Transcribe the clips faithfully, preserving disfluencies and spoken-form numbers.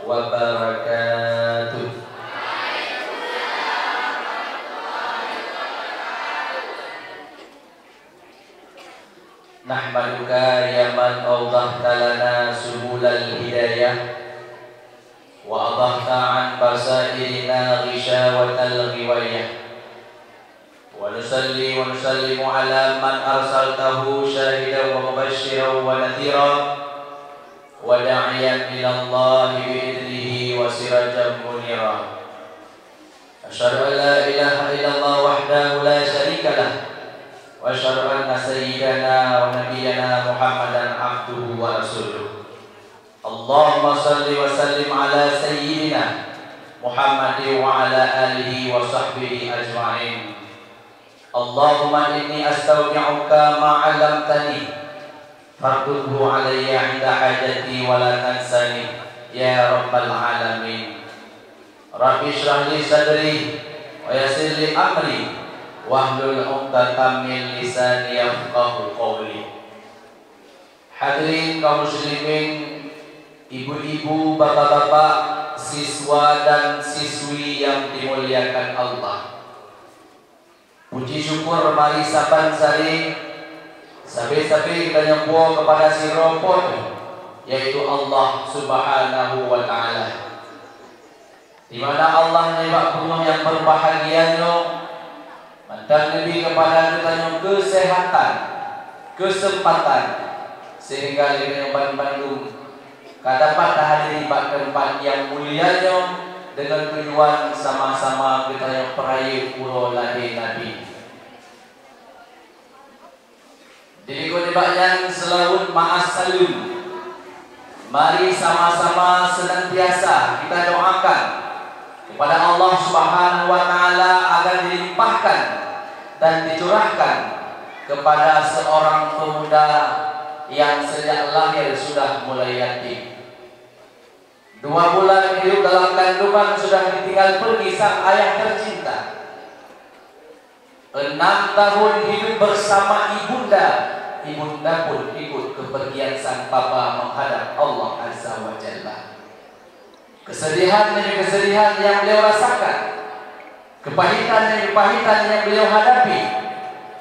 wabarakatuh. Nahmaduka ya man awdahta lana subulal hidayah, wa adahta an basairina ghisyawatal ghiwayah. Wa nusalli wa nusallimu ala man arsaltahu syahidan wa mubasysyiran wa nadhira, wa da'iyan ilallahi bi idnihi wa sirajan munira. Asyhadu an la ilaha illallah wahdahu la syarika lah, wa asyhadu anna sayyidana wa nabiyyana Muhammadan abduhu wa rasuluh. Allahumma salli wa sallim ala sayyidina Muhammadin wa ala alihi wa sahbihi ajma'in. Allahumma inni astaudi'uka ma 'allamtani, fardudhu alayya 'inda hajati wa la tansani, ya rabbal alamin. Rabbi shrah li sadri, wa yassir li amri, wahlul 'uqdatam min lisani yafqahu qawli. Hadirin kaum muslimin, ibu-ibu, bapak-bapak, siswa dan siswi yang dimuliakan Allah. Puji syukur mari saban sari, sabe-sabe geutanyoe puwoe keupada sidroe Po teuh, yaitu Allah Subhanahu wa Ta'ala. Di mana Allah nibak bumoe nyang berbahagia nyoe, mantong neubri keupada geutanyoe keuseuhatan, keuseumpatan, seuhingga lé geutanyoe banmandum ka dapat tahadiri bak teumpat nyang mulia nyoe deungon tujuan sama-sama geutanyoe peurayeuk uroe lahé Nabi. Di likot nibak nyan seulaweuet ma'as saleuem. Mari sama-sama seunantiasa kita doakan kepada Allah Subhanahu wa Ta'ala agar dilimpahkan dan dicurahkan kepada seorang pemuda yang sejak lahir sudah mulai yatim. Dua bulan hidup dalam kandungan sudah ditinggal pergi sang ayah tercinta. Enam tahun hidup bersama ibunda, ibunda pun ikut kepergian sang papa menghadap Allah Azza wa Jalla. Kesedihan demi kesedihan yang beliau rasakan, kepahitan demi kepahitan yang beliau hadapi,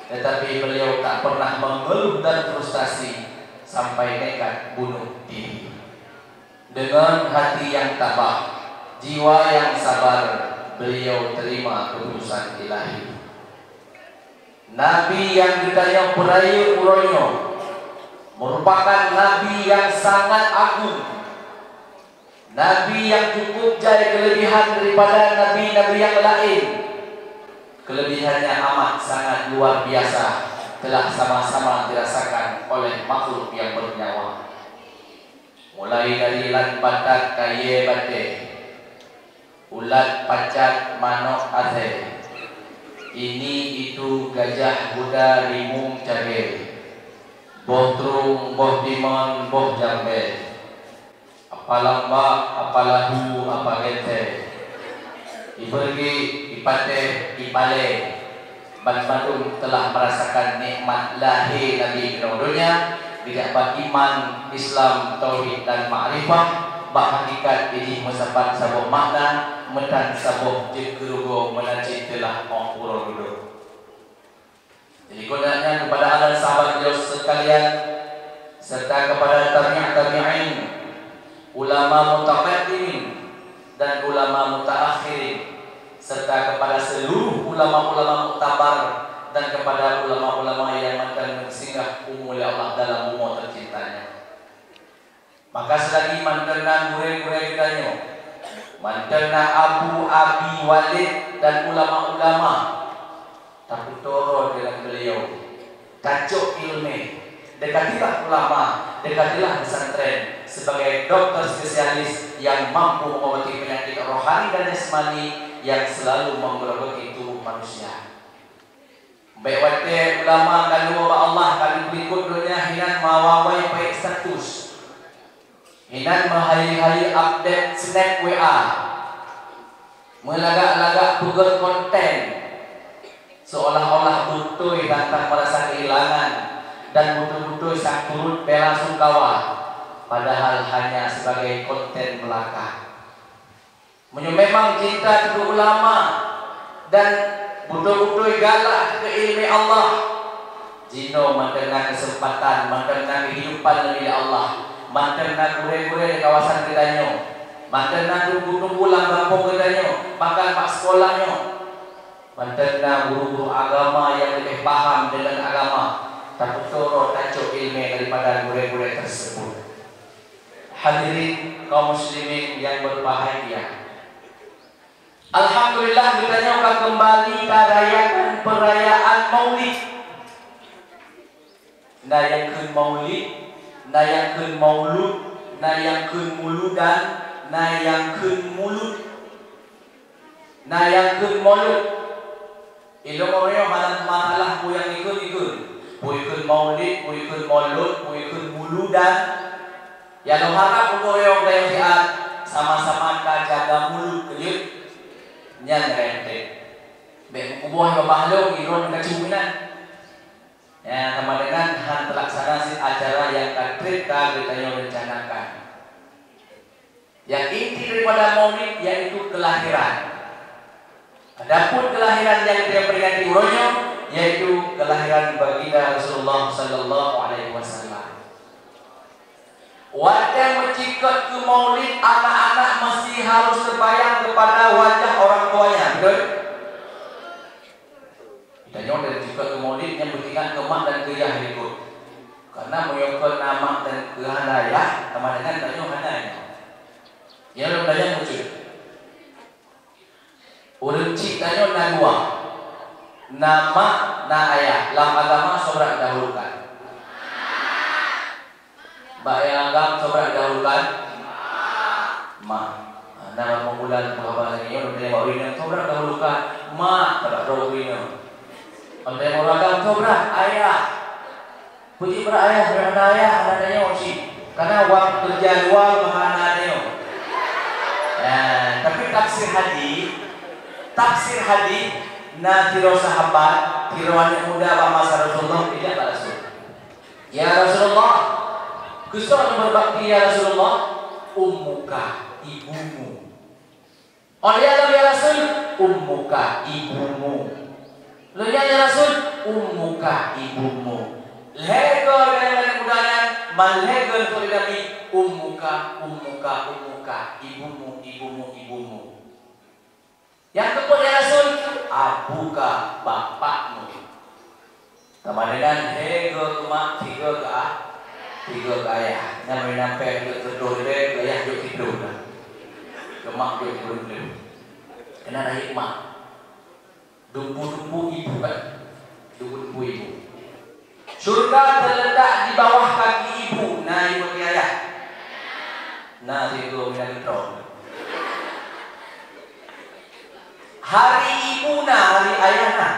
tetapi beliau tak pernah mengeluh dan frustasi sampai nekat bunuh diri. Dengan hati yang tabah, jiwa yang sabar, beliau terima keputusan ilahi. Nabi nyang geutanyoe peurayeuk uroe nyoe merupakan nabi nyang sangat agung, nabi nyang cukup jai keulebihan daripada nabi-nabi nyang laén. Keulebihannya amat sangat luar biasa, telah sama-sama dirasakan oleh makhluk nyang bernyawa. Mulai dari lat patat kayée batée, ulat pacat manok asée, ini itu gajah muda rimueng cagée, boh trueng, boh timon, boh jambée, apa lambak, apa lahu, apa gentée, ibeureugi, ipatéh, ipalée, banmandum telah merasakan nikmat lahé Nabi keunoe donya, geujak bak iman, Islam, tauhid dan makrifah, bak hakikat jih meusapat saboh makna, meutan saboh jeuet keurugoe meunan cit teulah óh uroe dudoe. Jadi, keunan nyan kepada ala sahabat beliau sekalian, serta kepada tabi'ut tabi'in, ulama mutaqaddimin, dan ulama mutaakhirin, serta kepada seluruh ulama-ulama muktabar dan kepada ulama-ulama yang mantan singgah umu lé Allah dalam bumoe tercintanya. Maka selagi mantan na gurée-gurée geutanyoe, mantan na abu, abi, walid dan ulama-ulama, tapeutoro dalam beliau, tacok ileumé, deukatilah ulama, deukatilah pesantren sebagai doktor spesialis yang mampu mengobati penyakit rohani dan jasmani yang selalu menggerogoti tubuh manusia. Bék watée ulama ka luwoe bak Allah ka geupeulikot donya hinan mawawai paih status, hinan meuhayeue-hayeue update snap W A, meulagak-lagak peugét konten, seolah-olah beutôi tantang merasa kehilangan dan beutôi-beutôi sang turut bela sungkawa, padahal hanya sebagai konten belaka. Meunyoe memang cinta keu ulama dan beutôi-beutôi galak keu ileumèe Allah, jinoe mantong na keuseumpatan, mantong na keuhidupan neubri lé Allah, mantong na gurèe-gurèe di kawasan geutanyoe, mantong na teungku-teungku lam gampông geutanyoe, bahkan bak sekolah nyoe. Mantong na guru-guru agama nyang leubeh paham deungon agama, tapeuturoe tacok ileumèe daripada gurèe-gurèe teuseubut. Hadirin kaum muslimin nyang berbahagia, alhamdulillah geutanyoe ka keumbali tarayakan peurayaan Maulid. Na nyang kheun maulid, na nyang kheun maulud, na nyang kheun muludan, na nyang kheun mulud, na nyang kheun molud. Ilôn ureueng hana masalah peue nyang ikheun-ikheun. Peue ikheun maulid, peue ikheun molud, peue ikheun muludan. Nyang lôn harab ureueng geutanyoe siat sama-sama tajaga mulud, keujeuet. Nyan rèntèe. Bèk meukuboh babah lôn, ilôn ka cu meunan. Ya, sama dengan han teulaksana cit acara nyang ka trép ka geutanyoe reuncanakan. Nyang inti daripada Maulid yaitu keulahiran. Adapun keulahiran nyang geutanyoe peringati uroe nyoe yaitu keulahiran Baginda Rasulullah sallallahu alaihi wasallam. Watèe meucikot keu Maulid, anak-anak meusti harôh teubayang keupada wajah orang tuanya, beutôi? Tanyoe dan juga keu Maulid nyan beuingat keu mak dan keu yah likot. Karena meunyoe kon na mak dan keu hana yah, sama dengan tanyoe hana nyoe. Nyan lôn tanyong bacut. Ureueng chik tanyoe na dua. Na mak, na ayah. Lam agama soe brat dahulukan? Bak nyang agam soe brat dahulukan? Mak. Ha, na lam bulan peuhaba lagèe nyoe, lôn tanyong bak ureueng inong, soe brat dahulukan? Mak, tabak droe ureueng inong. Lôn tanyong bak ureueng agam, soe brat? Ayah. Peue jeuet brat ayah, brat ayah, hana tanyoe cit. Karena wang keureuja luwa meuhana tanyoe. Nah, tapi tafsir hadis, tafsir hadis, na sidroe sahabat, sidroe aneuk muda bak masa Rasulullah, geujak bak Rasul. "Ya Rasulullah, keu soe lôn beubakti ya Rasulullah?" "Ummuka, ibumu." "Oh ya, ya Rasul, ummuka, ibumu." "Lôn nyan ya Rasul, ummuka, ibumu." Lhèe goe lagèe aneuk muda nyan, man lhèe goe lagèe Nabi, "Ummuka, ummuka, ummuka, ibumu, ibumu, ibumu." Nyang keupeuet ya Rasul, "Abuka, bapakmu." Sama dengan lhèe goe keu mak, sigoe keu a-, sigoe keu ayah. Nyan meunan pèng jeuet keu troh ribèe, keu ayah jeuet siplôh na. Keu mak jeuet siplôh. Keunan rayeuk mak. Dumpu-dumpu ibu kan? Dumpu-dumpu ibu. Syurga terletak di bawah kaki ibu, na ibu di ayah. Na sigoe meunan troh. Hari ibu na, hari ayah na.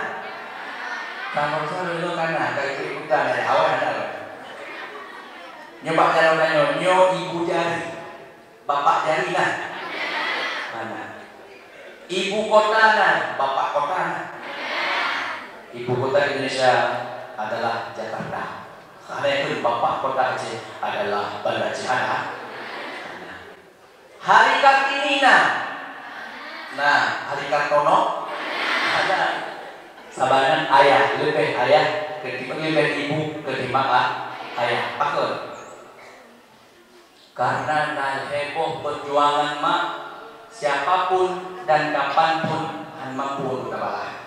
Kamoe rasa lôn kana, ka ikut-ikutan ayah awak na. Nyoe bak jalan tanyoe, nyoe ibu jari, bapak jari na. Mana? Ibu kota na, bapak kota na. Ibu kota Indonesia adalah Jakarta. Karena itu bapak kota Aceh adalah Banda Aceh. Ada? Hari Kartini na. Nah, hari Kartono ada. Sabanan ayah, leubeh ayah ketimbang, leubeh ibu ketimbang a-, ayah. Pakon? Karena na lhèe boh perjuangan mak, siapapun dan kapanpun han mampu untuk tabalah.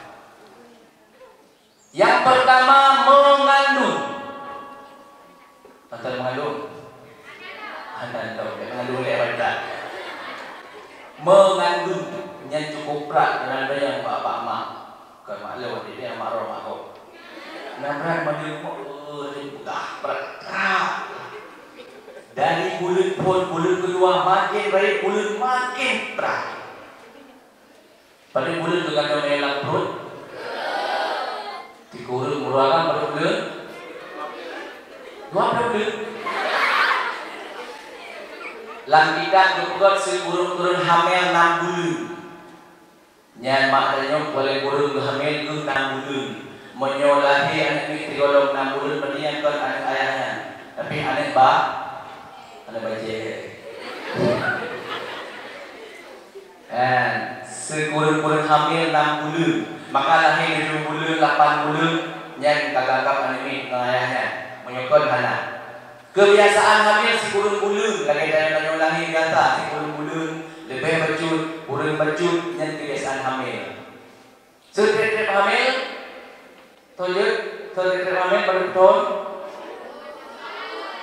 Yang pertama, mengandung. Mantong mengandung. Hana tahu, mengandung lé apa tak? Mengandung nyan cukup brat, mengandung yang bak-bak mak. Bukan mak lôn, dia mak roh, mak roh. Nah, brat mandi rumah, eh, peugah brat. Dari buleuen phôn, buleuen keudua, makin rayeuk buleuen makin brat. Padum buleuen geugantong manyang lam pruet? Sikureueng, ureueng agam padum buleuen? Dua ploh buleuen. Lam kitab geupeugöt sikureueng-kureueng hamé nam buleuen. Nyan mak tanyoe paléng kureueng geuhamé geuh nam buleuen. Meunyoe lahé aneuk miet sigohlom nam buleuen, berarti nyan kon aneuk ayah nyan. Tapi aneuk ba-, aneuk bajèe. Dan sikureueng-kureueng hamil nam buleuen, maka lahé tujoh buleuen, lapan buleuen, nyan ka gagap aneuk miet ngon ayah nyan. Meunyoe kon hana. Keubiasaan hamil sikureueng buleuen, lagèe tanyoe-tanyoe lahé biasa sikureueng buleuen, leubeh bacut, kureueng bacut, nyan keubiasaan hamil. Seutrép-trép hamil, Toh jeuet, toh jeuet hamil padub thon?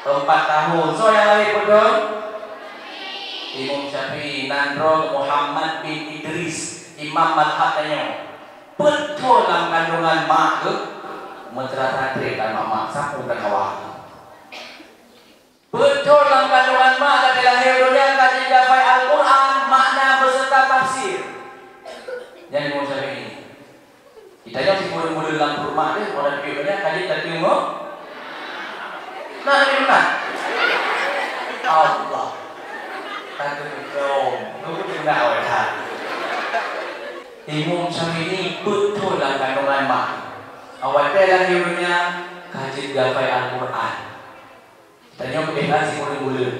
Empat tahun. Soe nyang lahé peuet thon? Imam Syafi'i, nan droe Muhammad bin Idris, imam mazhab tanyoe. Peuet thon lam kandungan mak geuh, meuteurasa trép dan mak-mak, sapeue dan awak geuh. Peuet thon lam kandungan mak ka teulahé u donya ka jeuet gafai Al-Qur'an, makna beserta tafsir. Nyan Imam Syafi'i. Geutanyoe sikureueng-kureueng lam pruet mak deh, meunan pih donya ka jeuet tateumé. Nah, ni beuna. Allah. Tateumé. Beuna awai that. Imam Syafi'i peuet thon lam kandungan mak. Awai watèe lahé u donya ka jeuet gafai Al-Qur'an. Tanyoe keubit that sikureueng buleuen.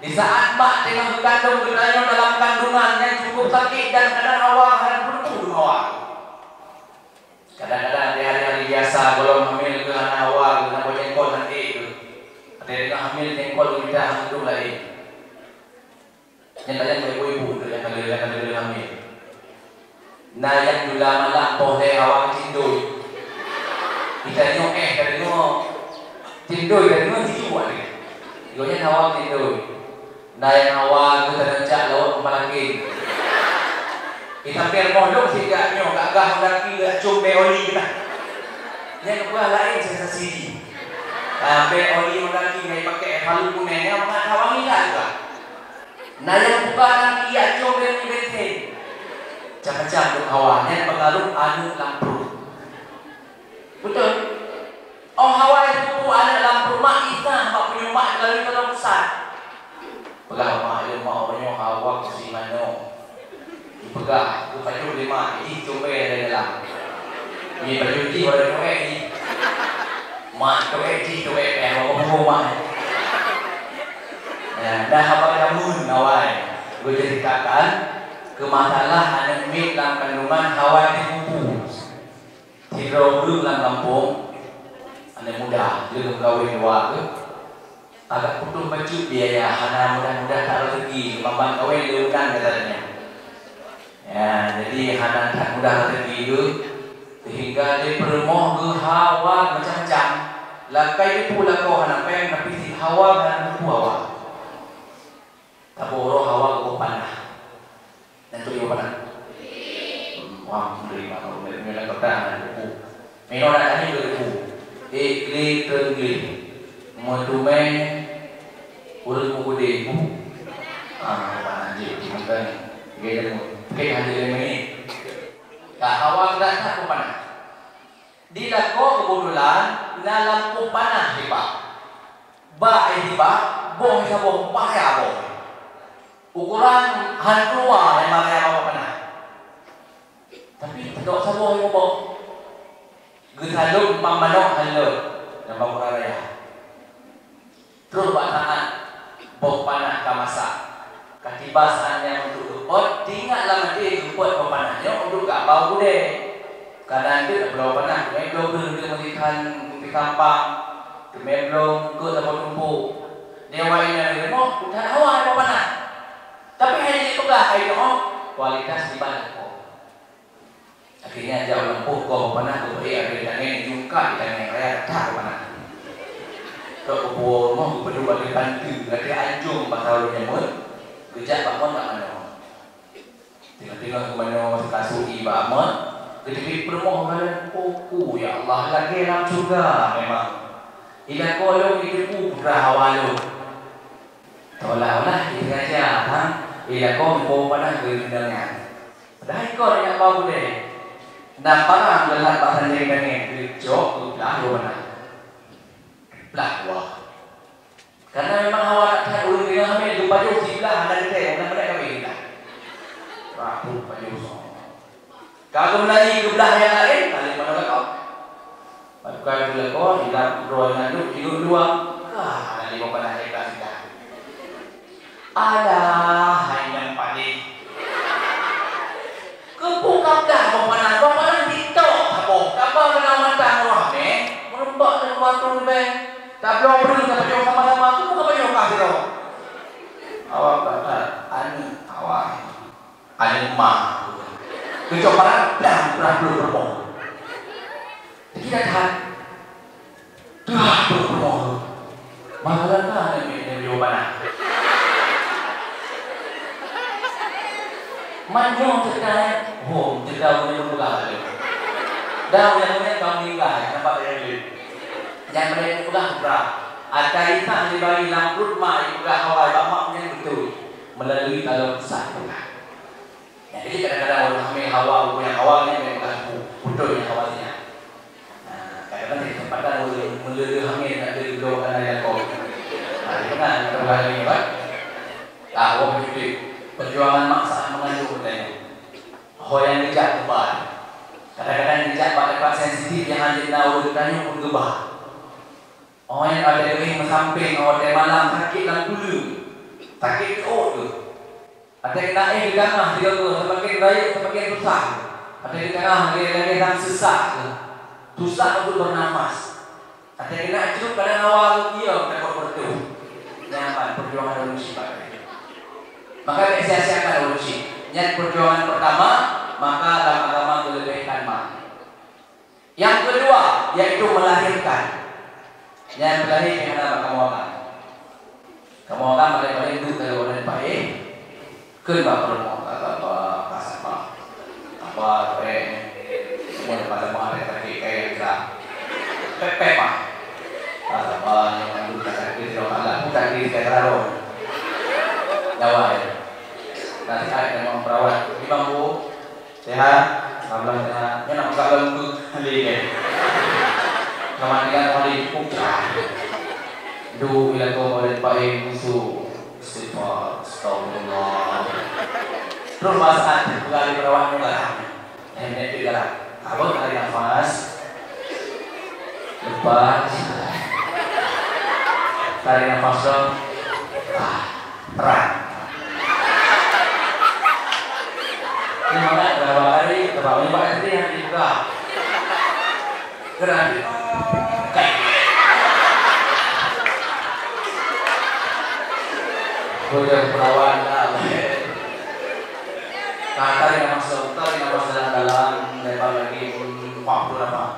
Di saat mak teungoh geukandong geutanyoe dalam kandungan nyang cukup sakét dan kadang awak hana peureulèe awak. Kadang-kadang di hari-hari biasa gohlom hamil geuh hana hawa geuh, na boh jengkol nyan ék geuh. Watèe teungoh hamil jengkol geuh mita hana dum laén. Nyan tajak bak ibu-ibu tu nyang ka lheueh, nyang ka lheueh hamil. Na nyang jula malam poh lhèe hawa keu cindoi. Geutanyoe éh ka deungoe cindoi ka deungoe siju até. Gobnyan hawa keu cindoi. Na nyang hawa geuh teuneuk jak lawot keumalakén. Di sampéng rumoh lôn sit jak nyoe, gagah meunan pih geucom bèe oli keunah. Nyan geupeugah laén sensasi jih. Ah, bèe oli meunan pih nyang jipakèk, eh, palu kunéng, nyan mangat hawa ngilat geuh. Na nyang buka nangkiyat jong deungon bensin. Macam-macam dok hawa nyan pengaruh aneuk lam pruet. Beutôi? Oh hawa nyang teupeu aneuk lam pruet mak Isa bak punyueng mak meulalu taloe peusat. Peugah mak, "Ayo mak, uroe nyoe hawa kusi manoe." Peugah, "Kupajoh lé mak, jih cumbe lé dalam." Nyan pajoh jih uroe nyoe jih. Mak tuék jih tuék péng, maka pungo mak. Nah, nah, haba jameun awai geuceuritakan keu masalah aneuk miet lam kandungan hawa jih pupu. Sidroe ureueng lam gampông, aneuk muda, lheueh meukawen dua geuh, agak putôh bacut biaya, hana mudah-mudah that raseuki, meuban kawen lé unan gata nyan. Ya, jadi hana that mudah raseuki geuh, sehingga jipeurumoh geuh hawa macam-macam. Lakèe jipeu lakoe hana péng, tapi sit hawa hana teupeu hawa. Saboh uroe hawa geuboh panah. Nyan teuh geuboh panah. Hmm, wah, meuneurimong ureueng nyan lam kota hana teupeu. Meunoe na tanyong teupeu. Ék glé treun glé. Meuteumé ureueng meukeudè bu. Ah, panah jih, bukan. Gaya mu. Oke, hana lé meunan. Ka hawa geudak that boh panah. Di lakoe keubeutulan na lampôh panah di bak. Bak, eh, di bak, boh saboh, empat raya boh. Ukoran han keuluwa lima raya boh panah. Tapi teutok saboh lhèe boh. Geusalôb umpang manok han lheueh lam ukoran raya. Troh bak saát boh panah ka masak. Ka tiba saát nyan untuk geupot, teuingat lam até geupot boh panah nyoe untuk geuba u keudè. Kadang teuk bloe panah, teumé bloe breueh teuk meusikan, meusikan pang, teumé bloe eungkôt saboh tumpôk. Di awai nyan di rumoh, ka that hawa boh panah. Tapi hai jipeugah hai nyoe, kualitas ibadah ko. Akhirnya jak u lampôh, boh panah geupeuék ateueh tangen, jungkat di tangen raya that boh panah. Trok geupuwoe u rumoh, geupeuduek ateueh panteue, ateueh anjong bak saboh jameun, geujak bak mon bak manoe. Teungoh-teungoh geumanoe sikasui bak mon, geuteubiet peurumoh geukalon, "Oh ku, ya Allah, lagèe lam syeuruga memang. Ilako lôn jiteupeue putra hawa lôn." Seolah-olah jisengaja, ha, ilako muphom panah geureundong nyan. Padahai kon nyang ba gulèe. Na parang geulat bak sandéng tangen, geucok, geublah dua panah. Blah dua. Karena memang hawa that-that ureueng deungon hamé geupajoh siblah hana geutem, hana meunan kawé siblah. Rabu pajoh soe. Ka geumeulayi geublah nyang laén, ka lheueh manoe lakoe. Pat ka geulakoe, ilap droe nyan duek, jiduek luwa, ka hana lé boh panah lé ka siblah. Alah, hai nyang padé. Tabloe breueh, tapajoh sama-sama, kamoe kapajoh kah sidroe. Awak kata, aneuk awak. Aneuk ma. Keucok barang, dah, dah, belum, belum. Jadi dah that. Dah, belum, belum. Masalah kan, ni, ni, ni, jawapan dah. Manyong cerita, eh. Oh, cerita punya berubah lagi. Dah, yang punya kau meninggal, nampak dari dulu. Nyang meunyoe peugah putra, ata isah jibagi lam pruet ma jipeugah hawa bak mak nyan beutôi, meulalu taloe peusah peugah. Nyan, jadi kadang-kadang ureueng hamil hawa, ureueng nyang hawa nyan memang peugah pu-, beutôi nyang hawa nyan. Nah, kadang-kadang jadi kesempatan ureueng meulalu hamil nak jadi geudoe kana lakoe. Nah, di mana kita peugah lagi, Pak? Ah, wah, beutôi. Perjuangan mak saat mengandung katanya. Ho nyang geujak keuban. Kadang-kadang geujak bak teumpat sensitif nyang hana na ureueng tanyoe pun geuba. Oh, nyang ada geuring meusampéng, oh, watèe malam sakét lam kuleueng, sakét peuet geuh. Watèe keuneuk éh geutangah sigoe-goe, seumaken rayeuk seumaken susah. Watèe geutangah lagèe-lagèe nyang seusak geuh, susah untuk bernafas. Watèe keuneuk cruet kadang hawa geuh, iya, takot meureutôh. Nyan ban perjuangan ureueng syiek. Maka bèk sia-siakan ureueng syiek. Nyan perjuangan pertama, maka lam agama geuleubehkan mak. Yang kedua, yaitu melahirkan. Nyang peulahé nyang hana bak kamoe agam. Kamoe agam paléng-paléng duek lagèe ureueng paéh, kheun bak peurumoh, "Ka sabar, ka sabar. Sabar, eh. Semua leupah-leupah sakét kayèe ka. Pép-pép, ah. Ka sabar, nyoe mandum ka sakét, nyoe ka laku, ka sakét, ka lalu." Jawai. Nasihat dari perawat. Imam Bu, Sehat? Alhamdulillah sehat. Nyan nak buka lom tu. Lé deh. Selamat tinggal kembali. Putra. Du ilakum oleh Pak Musuh. Istighfar. Astagfirullah. Terus bahasa hati. Bukan di perawat ni lah. Yang menyakit galak. Apa tarik nafas? Lepas. Tarik nafas dong. Ah, terang. Ini mana berapa kali kita bawa ini, Pak, ini yang dibuka. Gerak. Bocor perawan lah. Nah, tarik nafas dong, tarik nafas dalam-dalam, lebar lagi, hmm, empat puluh nafas.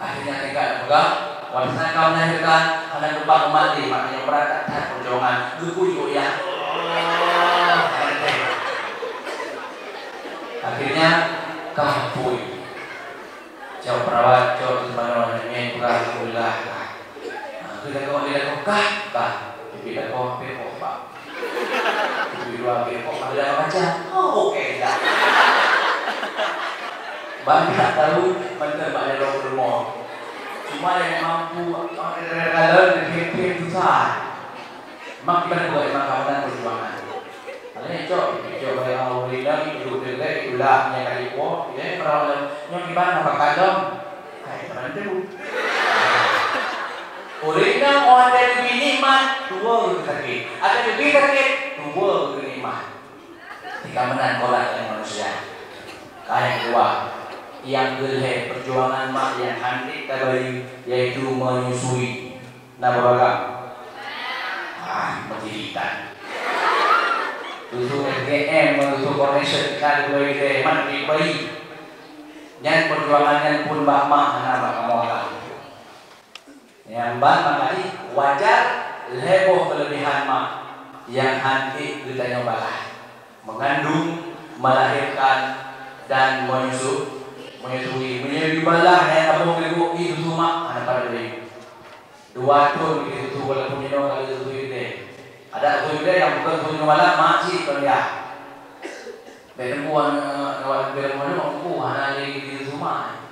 Akhirnya tingkat peugah, watèe ka melahirkan, hana geuba umat lé, maknanya berat that perjuangan, geupui yah. Akhirnya, ka pui. Cok perawat, cok teumanoe, nyan peugah, alhamdulillah. Nah, tu dah kau, dia dah kau, kah, kah. Tapi dah kau, tapi kau, Pak. Tapi dua, tapi kau, ada dalam macam. Oh, okey, dah. Banyak tahu, mantap banyak orang rumah. Cuma yang mampu, orang kaya kalau, dia susah. Mak kiban buat makanan perjuangan. Alèh cok, cok bagi Allah Taala, itu dekat, itulah yang kali po, ya, perawan. Nyoe kiban apa kadang? Hai, teman tu. Ureueng nyang oh ada lebih nikmat, dua lebih sakit. Ada lebih sakit, dua lebih nikmat. Tiga menan kolak dari manusia. Yang kedua, yang gelheh perjuangan mak yang handik tabayi, yaitu menyusui. Na beuragam? Ah, meujiritan. Tutoe S G M ngon tutoe connection ka dua ilée mat di bayi. Nyan peujuangan nyan pun bak mak hana bak kamoe agam. Nyang ban maka jih wajar lhée boh keuleubihan mak nyang han ék geutanyoe balaih. Mengandung, melahirkan, dan menyusu, menyusui. Meunyoe jibalaih nyang saboh ribu i susu mak, hana padub lé. Dua thon jisusu walaupun jinoe ka jisusu keudeh. Adak susu keudeh nyang bukan susu malam, mak cit kon yah. Bèk teungku, aneuk, aneuk, aneuk, aneuk, aneuk, hana lé jisusu mak.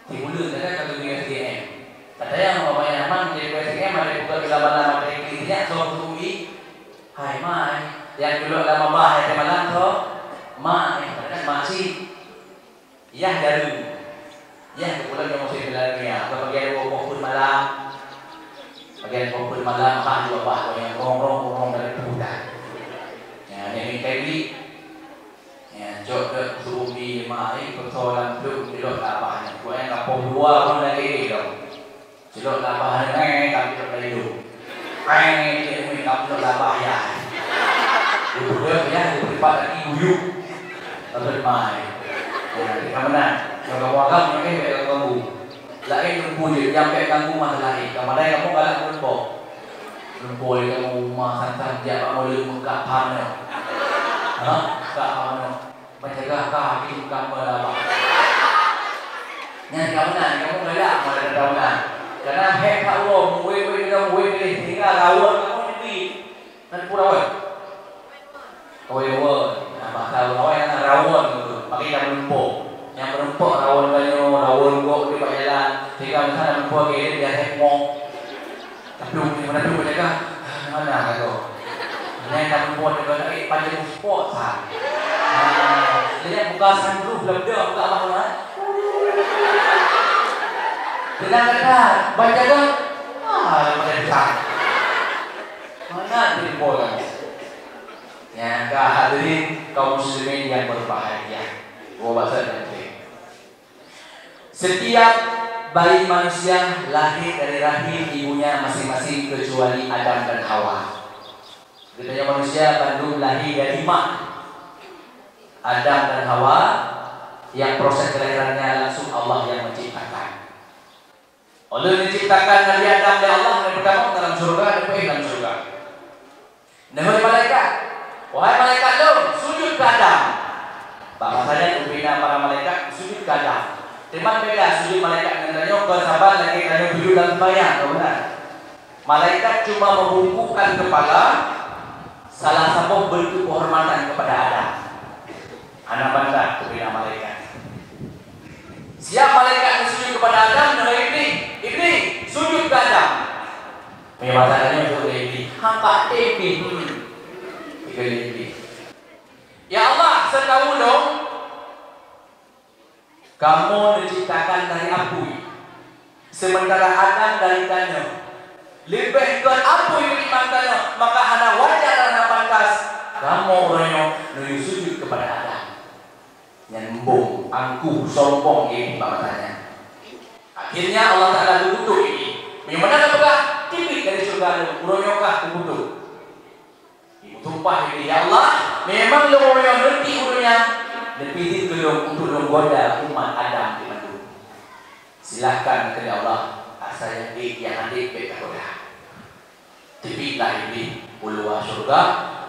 Sibuleuen sagai ka geubri S G M. Katanya, umpamanya, "Man, di S G M ada buka dalam malam, ada yang klik nyak, so, butuh uji." Hai, mai. Yang dulu lama bah, hai, malam, so. Mai, kan masih. Yah jarum. Yah kebetulan yang masih jalan dunia. Apa bagian dua puluh pun malam. Bagian dua puluh malam, bah, dua bah, yang rong, rong, rong dari pemuda. Ya, yang kayak gini. Ya, jok dek suruh bi lemah ai, peutoe lam plueng, jilok lam abah nyan. Buet nyang ka poh dua pun lagèe nyoe. Cilok labah nyoe, eh, ka cilok layu. Eh, cilok nyoe, ka cilok labah ya. Ibu dia ya, ibu tempat lagi guyuk. Tapi mai. Ya, kita menang. Kalau kamu agam, nyoe, eh, bèk kamu ganggu. Laén lumpu jeuet, nyang bèk ganggu masalah laén. Kamu laén kamu galak lumpu. Lumpu kamu rumah santai jak bak mulut meukat paham nyoe. Ha? Meukat paham nyoe. Mencegah kah bikin kamu lama. Nyan kamu nak, kamu galak malah kamu nak. Karena hek ka uroe, muwei-wei ka muwei pilih tinggal rawon kamu nyepi. Kan pura wan. Rawon. Nah, bahasa rawon kan rawon gitu. Pakai kamu lempok. Yang berempok rawon banyu, rawon gok di bak jalan. Sehingga misalnya lempok ke dia hek mong. Tapi umi mana tu jaga? Ah, mana kata? Nai dah membuat negara eh panjang sport sa. Ah, dia buka sanggup lebih buka bangunan. Tenang kata, baca dah. Ah, pada pisang. Mana dia boleh? Ya, ka hadirin kaum muslimin yang berbahagia. Gua baca nanti. Setiap bayi manusia lahir dari rahim ibunya masing-masing kecuali Adam dan Hawa. Geutanyoe manusia bandum lahir dari mak Adam dan Hawa yang proses kelahirannya langsung Allah yang menciptakan. Oleh diciptakan Nabi Adam oleh Allah, yang pertama dalam surga, dan dalam surga. Neuhôi malaikat, "Wahai malaikat lôn, sujud keu Adam." Bak masa nyan ubena para malaikat sujud keu Adam. Teuma beda sujud malaikat ngon tanyoe, kon saban lagèe tanyoe sujud lam sembahyang, kon meunan. Malaikat cuma membungkukkan kepala, salah satu bentuk penghormatan kepada Adam. Hana bantah ubena malaikat. Siap malaikat sujud kepada Adam, neuhôi Iblih, "Iblih, sujud keu Adam." Meunyoe bahasa tanyoe, "Hana Iblih." Hampa Iblih. Hmm. Iblih. "Ya Allah, seutahu lôn, kamoe neuciptakan dari apui, sementara Adam dari taneuh. Leubeh kon apui meunyoe taneuh, maka hana wajar dan hana pantas kamoe uroe nyoe neuyue sujud kepada Adam." Nyan embong, angkuh, sombong Iblih bak masa nyan. Akhirnya Allah Taala geukutuk Iblih. Meunyoe meunan geupeugah, "Tiep dari syeuruga lôn, uroe nyoe kah kukutuk." Meusumpah Iblih, "Ya Allah, memang lôn uroe nyoe neutiek u donya, neupidit keu lôn untuk lôn goda umat Adam di mandum." "Silahkan," kheun Allah, "asai nyang ék nyang hana ék bèk tagoda." Teubiet lah Iblih u luwa syeuruga,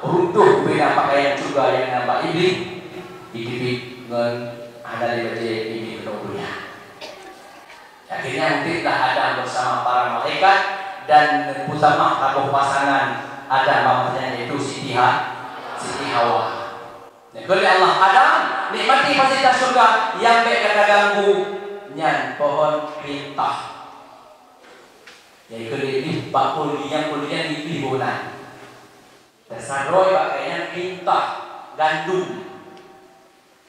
runtoh ubena pakaian syeuruga nyang na bak Iblih, jiteubiet ngon hana lé bajèe Iblih keunoe u donya. Akhirnya, udép lah Adam bersama para malaikat dan bersama saboh pasangan Adam, maksudnya yaitu Siti Ha-, Siti Hawa. Kheun lé Allah, "Adam, nikmati fasilitas syeuruga, nyang bèk gata ganggu nyan pohon pintah." Nyang keu Iblih bak peue lé nyang, peue lé nyang Iblih guna. Tasaroi bak kayèe nyan pintah gandum.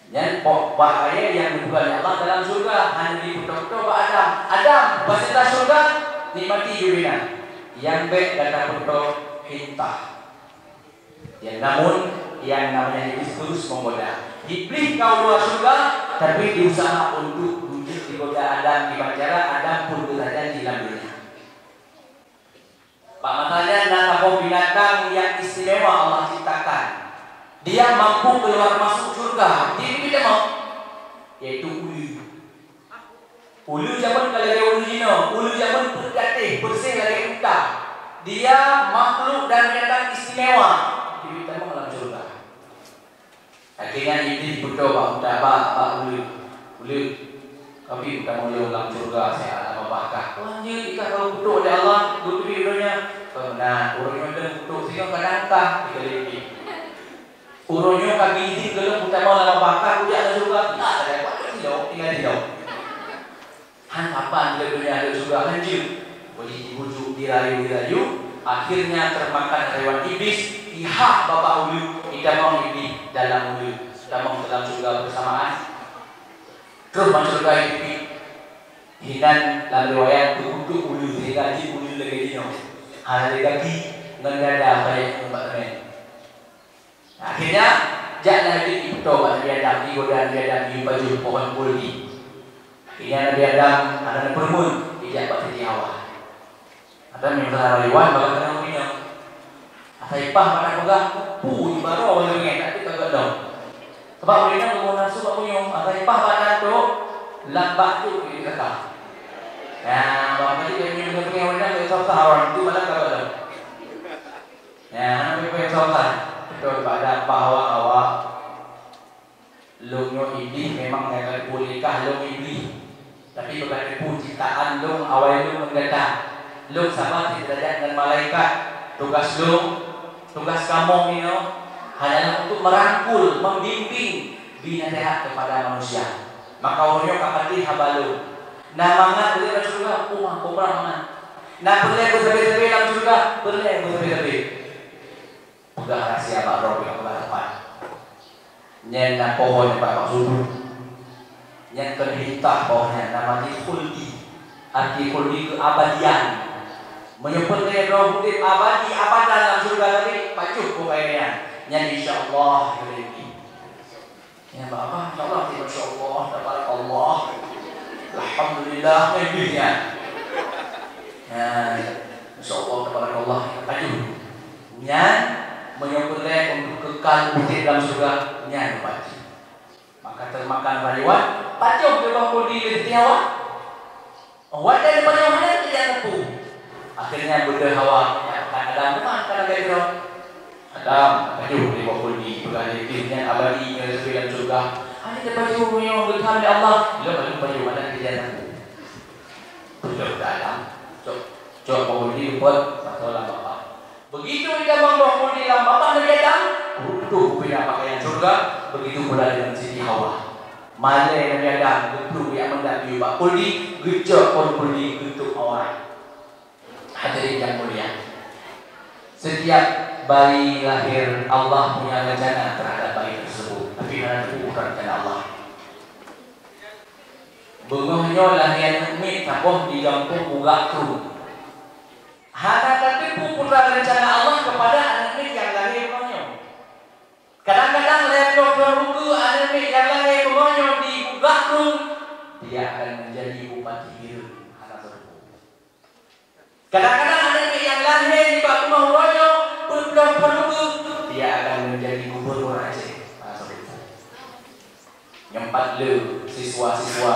Nyan po-, bak kayèe nyang geupeugah lé Allah dalam syeuruga, hana jipeutoh-toh bak Adam. "Adam, fasilitas syeuruga, nikmati jubena. Nyang bèk gata peutoh pintah." Ya, namun, yang namanya Iblih terus menggoda. Iblih ka u luwa syeuruga, tapi diusaha untuk bujuk digoda Adam, dibacara Adam pun geutanyan di lam dunia. Bak masa nyan na saboh binatang yang istimewa Allah ciptakan. Dia mampu keluar masuk syeuruga, di, di, di, yaitu uleue. Uleue jameun ka lagèe uleue jinoe, uleue jameun peuet gatéh, bersih lagèe unta. Dia makhluk dan binatang istimewa, jiteubiet tamong lam syeuruga. Akhirnya Iblih peutoh bak unta, bak, bak uleue. "Uleue, kabi tamong lôn lam syeuruga, siat lam babah kah." "Wan jeuet, ikah ka kutok lé Allah, geuteubiet u donya." "Kon meunan, ureueng nyoe lôn kutok singoh kadang kah," kheun Iblih. "Uroe nyoe ka geuidhin keu lôn kutamong lam babah kah kujak lam syeuruga, tinggai sagai, tinggai di lôn." Han saban lé donya lé syeuruga, han jeuet. Jadi dibujuk, dirayu-dirayu, akhirnya termakan rayuan iblis, ihah babah uleue, itamong Iblih dalam uleue, tamong dalam syeuruga bersamaan. Troh ban syeuruga Iblih. Hinan lam riwayat teukutuk uleue, sehingga jeuet uleue lagèe jinoe. Hana lé gaki ngon dada payah ngon bak teumèe. Akhirnya, jak lah Iblih jipeutoh bak Nabi Adam, jigoda Nabi Adam, jipajoh pohon khuldi. Akhirnya Nabi Adam hana neupeurumeun, jijak bak Siti Hawa. Ada meusalah rayuan bak geutanyoe ureueng inong. Asai paih bak tapeugah, peue ibaroe ureueng inong, tapi ka geutanyoe. Sabab ureueng inong geuboh nafeusu bak bunyong, asai paih bak tantok, lam bak tu jeuet kata. Nah, bak tadi kami ureueng inong geusosah awak tu malah ka geutanyoe. Nah, hana peue-peue soe kan. Beutôi bak adat bak awak-awak. Lôn nyoe Iblih memang nyang ka teupeue lé kah lôn Iblih. Tapi beuka teupeue ciptaan lôn awai lôn ngon gata. Lôn sama siderajat ngon malaikat. Tugaih lôn, tugaih kamoe nyoe hanyalah untuk merangkul, membimbing, beri nasihat kepada manusia. Maka uroe nyoe ka patéh haba lôn. Na mangat ureueng lam syeuruga, peue mangat, peue mangat. Na peureulèe beusabe-sabe lam syeuruga, peureulèe beusabe-sabe. Peugah rahsia bak droe nyang peugah teumpat. Nyan na pohon nyang bak, bak sudut. Nyan keuneuk intah pohon nyan, nama jih khuldi. Arti khuldi keuabadian. Meunyoe peureulèe droe udép abadi abadan lam syeuruga tadi, pajoh keu kayèe nyan. Nyan insya Allah, ya Rabbi. Ya, Bapak, insya Allah, masya Allah, tabarakallah. Alhamdulillah, nyan jih nyan. Ya, masya Allah, tabarakallah, pajoh. Nyan, meunyoe peureulèe untuk kekal udép lam syeuruga, nyan pajoh. Maka teumakan rayuan, pajoh di bak khuldi lé Siti Hawa. Watèe geupajoh hana keujeuet teupeu. Akhirnya beudôh Hawa, ya, kan Adam teuma ka lagèe droe. Adam, pajoh di bak khuldi, peugah lé jih nyan abadi ngon sabe lam syeuruga. Hana teupajoh meunyoe geutheun lé Allah, ilôn ka lheueh pajoh hana keujeuet teupeu. Beudôh Adam, cok, cok bak khuldi, leupot, mantong lam babah. Beugitu itamong bak khuldi lam babah Nabi Adam, rutôh bubena pakaian syeuruga, beugitu pula deungon Siti Hawa. Malèe Nabi Adam geuplueng jak meudat geuyue bak khuldi, geucok phôn khuldi, geutôp aurat. Hadirin yang mulia, setiap bayi lahir, Allah punya rencana terhadap bayi tersebut, tapi hana teupeue rencana Allah. Beungoh nyoe lahé aneuk miet saboh di gampông Bugak Krueng. Hana tateupeue peue rencana Allah keupada aneuk miet nyang lahé beungoh nyoe. Kadang-kadang lhèe ploh thôn ukeue aneuk miet nyang lahé beungoh nyoe di Bugak Krueng, dia akan menjadi bupati Bireuen, hana tateupeue. Kadang-kadang aneuk miet nyang lahé nibak teungoh uroe nyoe, peuet ploh thôn ukeue, dia akan menjadi gubernur Aceh, hana tateupeue. Nyoe pat le siswa-siswa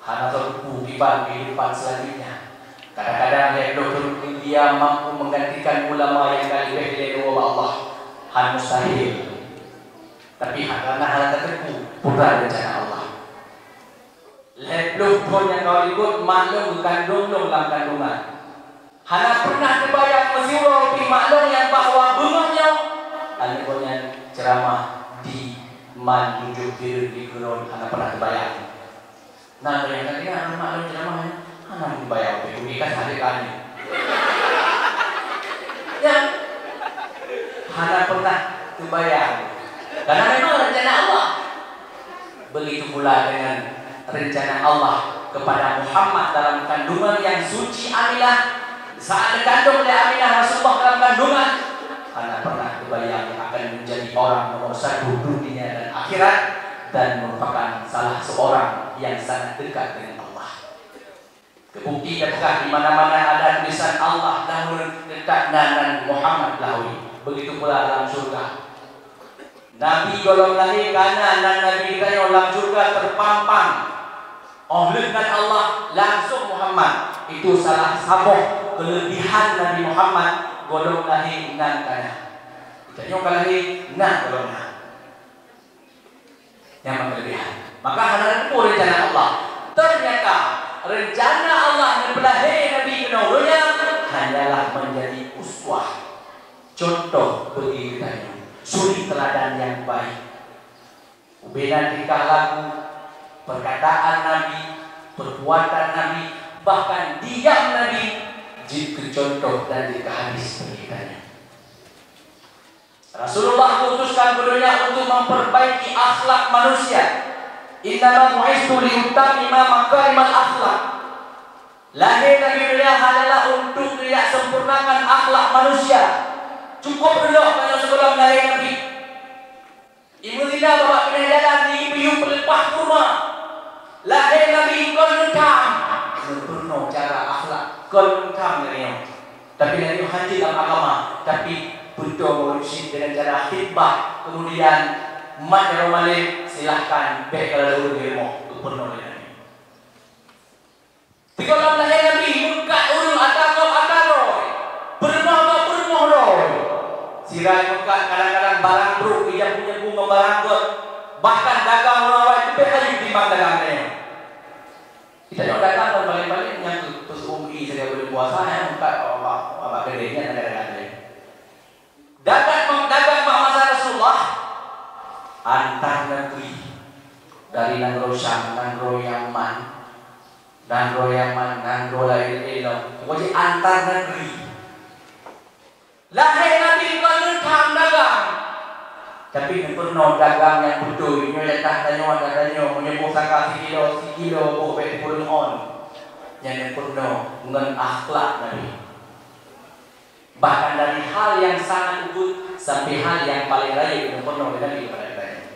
hana tateupeue kiban kehidupan selanjutnya. Kadang-kadang lhèe ploh thôn ukeue dia mampu menggantikan ulama nyang ka leubeh ilèe nyoe bak Allah. Han mustahil. Tapi hana, hana tateupeue peue rencana Allah. Lhèe ploh thôn nyang ka likot, mak lôn geukandong lôn lam kandungan. Hana pernah teubayang meusiuroe pih mak lôn nyang bahwa beungoh nyoe aneuk gobnyan ceuramah di Man Tujoh Bireuen di Keuron, hana pernah teubayang. Na bayangkan, ingat mak lôn ceuramah nyan, hana teubayang pih, keu ka sadé kali. Ya. Hana pernah teubayang. Karena memang rencana Allah. Begitu pula dengan rencana Allah kepada Muhammad dalam kandungan yang suci Aminah. Saat dikandung oleh Aminah Rasulullah dalam kandungan, hana pernah terbayang akan menjadi orang nomor satu dunia dan akhirat dan merupakan salah seorang yang sangat dekat dengan Allah. Teubukti teupeugah di mana-mana ada tulisan Allah dahulu, teutap na nan Muhammad dahulu. Begitu pula dalam syurga. Nabi gohlom lahé ka na nan Nabi geutanyoe lam syurga teupampang. Óh lheueh nyan Allah langsong Muhammad. Itu salah saboh keulebihan Nabi Muhammad gohlom lahé nan ka na. Geutanyoe ka lahé nan gohlom na. Nyan meuleubeh. Maka hana teupeue rencana Allah. Ternyata rencana Allah neupeulahé Nabi keunoe donya hanyalah menjadi uswah, contoh bagi geutanyoe, suri teladan nyang baik. Ubena tingkah laku, perkataan Nabi, perbuatan Nabi, bahkan diam Nabi jeuet keu contoh dan jeuet keu hadis bagi geutanyoe. Rasulullah diutuskan ke dunia untuk memperbaiki akhlak manusia. Innama bu'istu liutammima makarimal akhlak. Lahé Nabi dunia hanyalah untuk geujak sempurnakan akhlak manusia. Cukup reuloh tanyoe sigohlom lahé Nabi. Imeuzina babah pinah jalan, ipiôh peuleupah kurma. Lahé Nabi kon neutam, neupeurunoe cara akhlak. Kon tham lagèe nyoe. Tapi lagèe nyoe hana lam agama, tapi beutôi meureusyid dengan cara khitbah. Kemudian mat jaroe malem, silahkan bèk kala ureueng di rumoh, geupeurunoe lé Nabi. Sigohlom lahé Nabi, meukat ureueng ata gob ata droe, peurumoh gob peurumoh droe. Sira meukat kadang-kadang barang brok, ijak punyeuk ngon barang gob, bahkan dagang ureueng awai leubeh hayeu timbang dagang nyoe. Kita nyoe datang kon paléng-paléng nyang keu peuseu'uem ie sagai buleuen puasa nyang meukat bak, bak, bak keudè nyan gara-gara lé. Dagang, dagang bak masa Rasulullah antar negeri, dari nanggroe Syam, nanggroe Yaman, nanggroe Yaman, nanggroe laén-laén lom. Pokok jih antar negeri. Lahé Nabi kon neutham dagang, tapi neupeurunoe dagang nyang beutôi. Nyoe jatah tanyoe, jatah tanyoe, meunyoe boh saka sikilo, sikilo boh bèk sikureueng ôn. Nyan neupeurunoe ngon akhlak Nabi. Bahkan dari hal yang sangat ubit sampai hal yang paling rayeuk neupeurunoe lé Nabi keupada geutanyoe.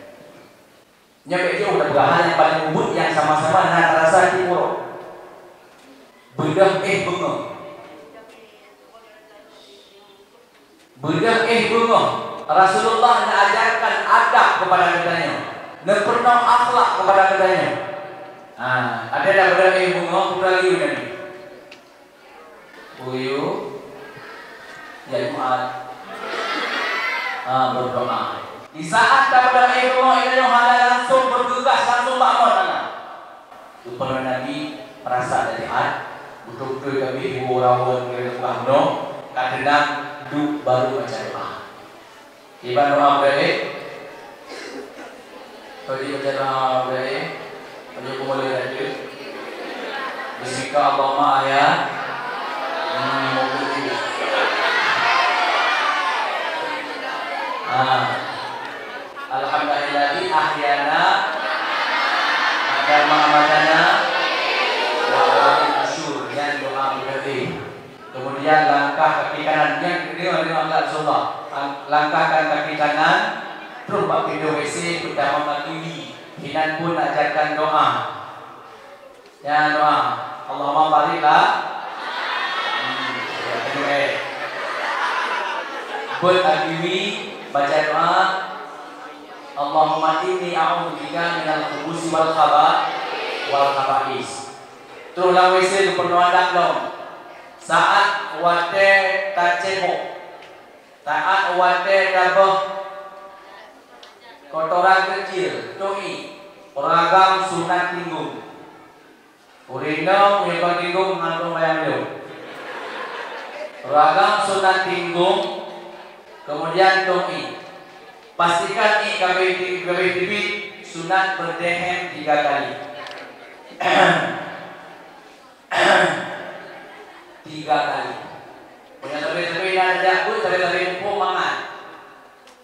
Nyoe bèk jiôh tapeugah hal nyang paleng ubit nyang sama-sama na tarasa tiep uroe. Beudôh éh beungoh. Beudôh éh beungoh. Rasulullah neuajarkan adab keupada geutanyoe, neupeurunoe akhlak keupada geutanyoe. Ha, adak beudôh éh beungoh, peue lagèe nyan? Buyue, ya Jumat. Ah, berdoa. Di saat tapeudamé rumoh, geutanyoe hana langsung bergegas langsung bak mon, hana. Geupeureunoe Nabi peurasa dari hati, beutôi-beutôi ka bri ibu rawon keu leupah bunoe, ka teunang, duek baru baca doa. Kiban doa beureueh. Tadi baca doa beureueh. Tadi kumulai tadi. Bismika Allahumma ahya. Hmm, mungkin ini. Ah. Alhamdulilladzi ahyana ba'da ma amatana wa ilaihi nusyur. Nyan doa beureueh. Kemudian langkah kaki kanan, nyan deungoe, deungoe Rasulullah. Lang-, langkahkan kaki kanan, troh bak pintoe W C, peutamong kaki wie. Inan pun ajarkan doa. Ya, doa. Allahumma barik la. Hmm, ya, betul, eh. Beuet kaki wie, baca doa. Allahumma inni a'udzubika minal khubusi wal khaba-, wal khaba'is. Troh lam W C geupeureunoe adab lom. Saat watèe tacebok, saat watèe taböh kotoran keucil, tu'i, ragam sunat tinggong. Ureueng inong meunyoe kon tinggong, hantom bayang lom. Ragam sunat tinggong, kemudian tu'i. Pastikan ie ka abéh, ka abéh teubiet, sunat beudeuhem tiga kali. Tiga kali. Meunyoe sabe-sabe na tajak beuet, sabe-sabe muphom mangat.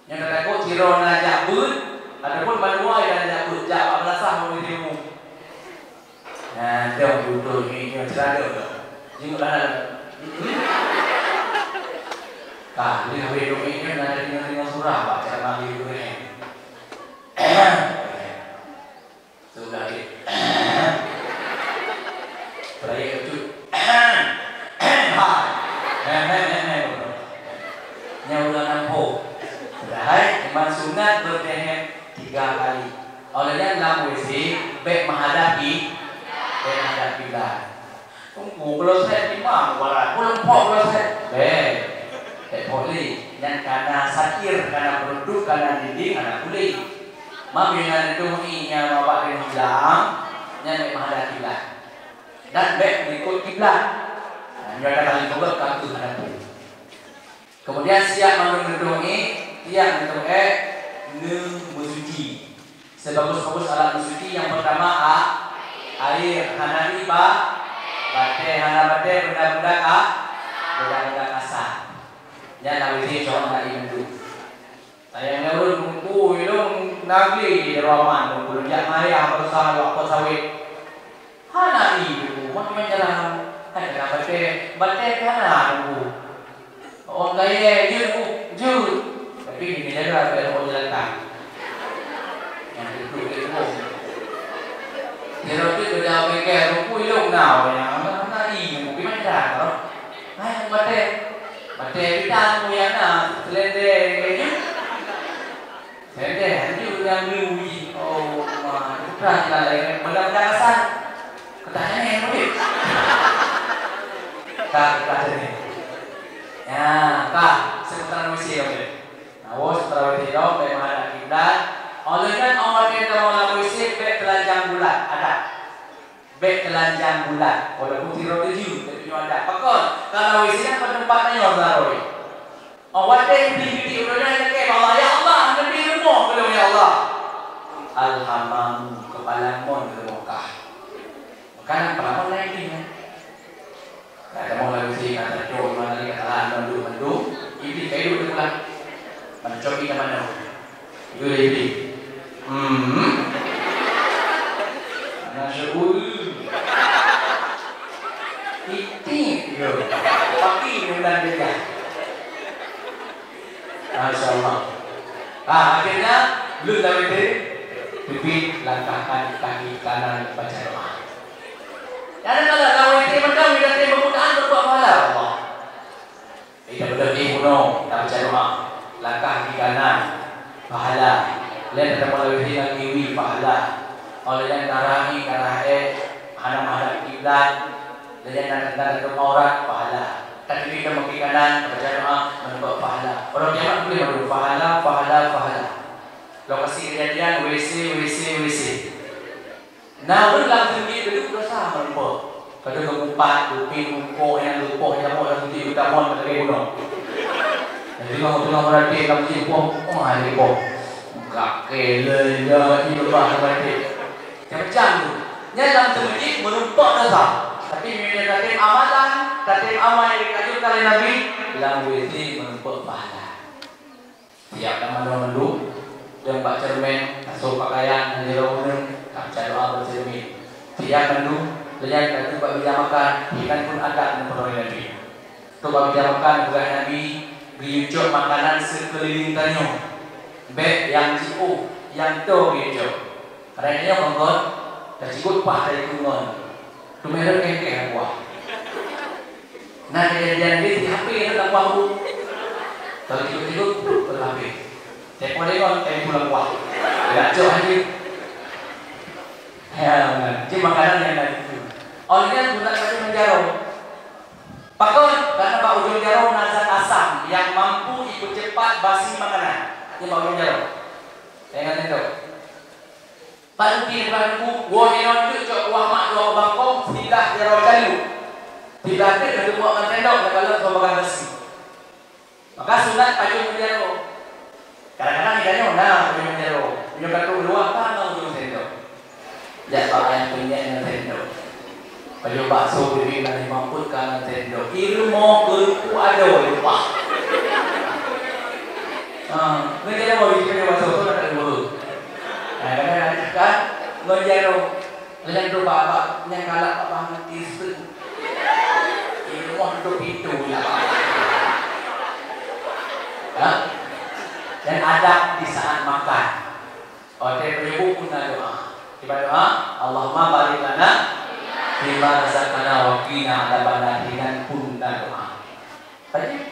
Nyang tatakot sidroe na jak beuet, ataupun mandua nyang na jak beuet, jak bak meulasah ngon ureueng ilmu. Nah, dong beutôi nyoe, nyoe seuradong dong. Jinguk hana. Ka, lheueh habéh doa nyoe na deungoe-deungoe surah bak cara manggil gurèe. Sudah di. Peraya kecut. Hai. Nyan udah nampak. Padahai iman sunat berdehem tiga kali. Oleh nyan lam W C, bèk menghadap ki-, bèk menghadap kiblat. Teungku, kalau sét di ma mubarak, ulôn phok kalau sét. Bèk. Bèk phok lé. Nyan kana satir, kana peureutuk, kana dinding, kana kulét. Mami na neutueng ie nyang bak deungon blang, nyan bèk meuhadap kiblat. Dan bèk meulikot kiblat. Nah, nyoe adalah lingkungan kaki hana pun. Kemudian siap mandum neutueng ie, tiang neutueng ék, neumeusuci. Sebagus-bagus alat meusuci nyang pertama a-, air, hana ie ba-, batèe, hana batèe benda-benda ka-, benda-benda kasar. Nyan na W C cok na ie mandum. Sayang lé ulôn, Teungku, ilôn na glé di Darul Aman, Teungku, lôn jak mayah berusaha lewat pos sawét. Hana ie, Teungku, makin jalan. Hai kena batèe, batèe pih hana, Teungku. Awak gaya, jeuet, Teungku, jeuet. Tapi kena jaga, biar awak jalan tak. Yang duduk di rumah. Dia roti kerja bengkel, Teungku, ilôn na, yang hana ie, Teungku, gimana cara? Teh kita semua yang nak selendang laju. Selendang laju yang dulu uji. Oh, ma, kita kita lain. Benar-benar asal. Ketanya yang mudik. Tak, tak ada ni. Ya, tak. Sementara mesti yang mudik. Nah, bos, sementara mesti dong, memang ada kiblat. Oleh kan, awak yang dah mau lalu isi, baik telanjang bulat. Ada. Bék teulanjang bulat, walaupun sidroe tuju, tapi nyoe adat. Pakon? Karena W C nyan bak teumpat tanyoe sidroe. Oh, watèe Iblih geuti uroe nyan, lakèe bak Allah, "Ya Allah, neubi rumoh keu lôn, ya Allah." Al-hamamu, kepala mon rumoh kah. Maka nan kepala mon laén Iblih nyan. Nah, kamoe lagèe si kata cok, mana ni kata lah, mandum, mandum. Iblih kayu tu pula. Mana coki ke mana? Itu dia Iblih. Hmm. Mana syukur? Itik dia. Tapi dia bilang dia dah. Masya Allah. Ah, akhirnya, lun dari itu, pimpin langkahkan kaki kanan baca doa. Nyang na lawét mantong, nyang na meumudahan berbuat pahala Allah. Kita beutôi di bunoe, kita baca doa. Langkah di kanan, pahala. Lain kita melalui dengan kiwi, pahala. Oleh yang darah ni, darah eh, hana menghadap kiblat. Lain yang tentang dalam aurat, pahala. Tapi kita mungkin kanan, baca doa, mendapat pahala. Orang kiamat boleh mendapat pahala, pahala, pahala. Lokasi kejadian, W C, W C, W C. Na ureueng lam teunggit duek dosa meurumpok. Kadang geumeupat, geupin, mupok, nyang geupoh, nyang mok lam teunggit utamon lagèe gunong. Jadi, teungoh-teungoh meuratéb lam teunggit poh, poh, lagèe poh. Gak kelai, ya, ieu bah meuratéb. Macam-macam tu. Nyan lam teunggit meurumpok dosa. Tapi, meunyoe tatem amalan, tatem amal nyang dianjurkan lé Nabi, lam W C meurumpok pahala. Siap lam manoe mandum, dan bak ceureumen, tasoe pakaian, dan jaroe uneung, tabaca doa beuceureumen. Siap mandum, leunyat ka trok bak meja makan, inan pun adab dan peurintah Nabi. Trok bak meja makan, peugah Nabi, geuyue cok makanan seukeulileng tanyoe. Bèk nyang jiôh, nyang toe geuyue cok. Kadang nyoe kon-kon, tacigot paih dari keungon. Teumé rhot kengkeng buah. Na kejadian lé di H P rhot lam buah bu. Kalau tiba-tiba, rhot lam H P. Telepon deungon, telepon lam buah. Dak cok aja. Ya, benar. Jadi makanan yang ada itu. Oleh nyan sunat baca ngon jaroe. Pakon? Karena bak ujong jaroe na zat asam yang mampu ipeucepat basi makanan. Jadi bak ujong jaroe. Ingat itu. Peunteng peugah Teungku, woe inoe teuk cok kuah mak dua bangkong, siblah jaroe calu. Siblah teuk neuteumok ngon sendok, neukalon soe peugah basi. Maka sunat pajoh ngon jaroe. Kadang-kadang geutanyoe na pajoh ngon jaroe. Meunyoe ka trok luwa, ka ngon ujong sendok. Jak bak ayam penyet ngon sendok. Pajoh bakso bibit lam limong peuet ka ngon sendok. Irumoe keuruku adoe lumpah. Ha, ngon jaroe bibit pajoh bakso tu nak lumpah. Ha, kadang-kadang kan ngon jaroe. Lagèe tu bak-bak nyang galak bak bangon tiseue. Irumoe tutup pintu lah. Ha? Dan adab di saat makan. Watèe meunyeubok pun na doa. Kiban doa, "Allahumma barik lana fima razaqtana wa qina adzabannar." Inan pun na doa. Tadi,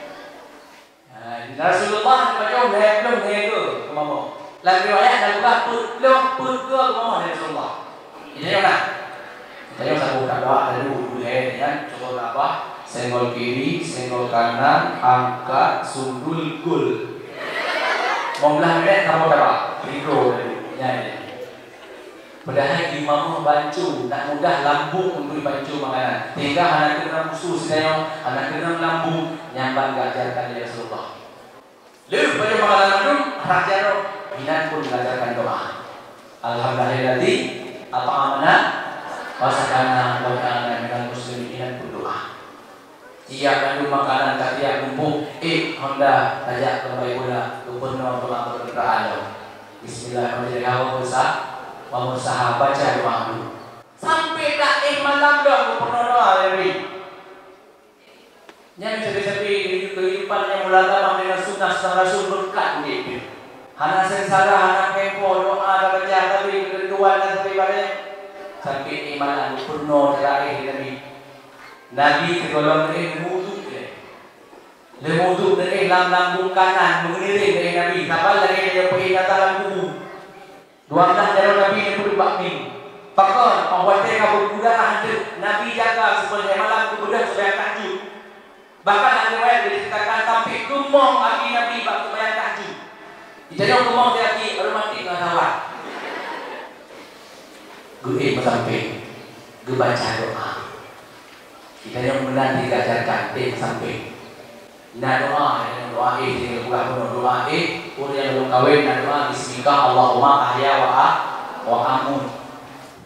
ha, Rasulullah pajoh lhèe plôh lhèe keu mama. Lam riwayat na peugah peuet plôh peuet keu mama lé Rasulullah. Jadi, na. Tanyoe saboh dak doa lalu ibu lhèe nyan, contoh tabah, senggol kiri, senggol kanan, angkat, sundul, gol. Lima belas minit saboh tabah, tiga lalu, nyan. Padahai imamah banco, nak mudah lambung untuk banco makanan. Sehingga hana keunong khusus tanyoe, hana keunong lambung, nyan ban geuajarkan lé Rasulullah. Lheueh pajoh makanan mandum, rhah jaroe, inan pun belajarkan doa. Alhamdulillahilladzi at'amana wa saqana wa ja'alna minal muslimin, inan pun doa. Tiap mandum makanan ka tiap mumpung, ék honda tajak keubai bola, gubernur doa berdoa alo. Bismillahirrahmanirrahim. Wa mursa-, wa mursaha, baca doa dulu. Sampai dak éh malam dong gubernur doa lé. Nyan sabe-sabe keuhidupan nyang meulantamah deungon sunnah sang Rasul beureukat udép pih. Hana seungsara, hana kempo, doa tabaca sabe keu Tuhan dan sabe bareng. Sampai iman peunoh teurakeh Nabi. Nabi sigohlom lé meuwudu lé. Leumo duek neuéh lam lambung kanan, meungiring neuéh Nabi, saban lagée tanyoe peuéh gata lam kubu. Dua blah jaroe Nabi neupeuduek bak mieng. Pakon, óh watée ka beupeudarah teuk, Nabi jaga sibeulée malam geubeudôh sumbayang tahajud. Bahkan lam riwayat geuceuritakan sampai keumong aki Nabi bak sumbayang tahajud. Geutanyoe keumong di aki reumatik ngon sawat. Geuéh meusampéng, geubaca doa. Geutanyoe meunan diajarkan éh meusampéng. Na doa, doa éh, di peugah bunoe doa éh, ureuëng nyang lôn kawén na doa, "Bismika Allahumma ahya wa a-, wa amut."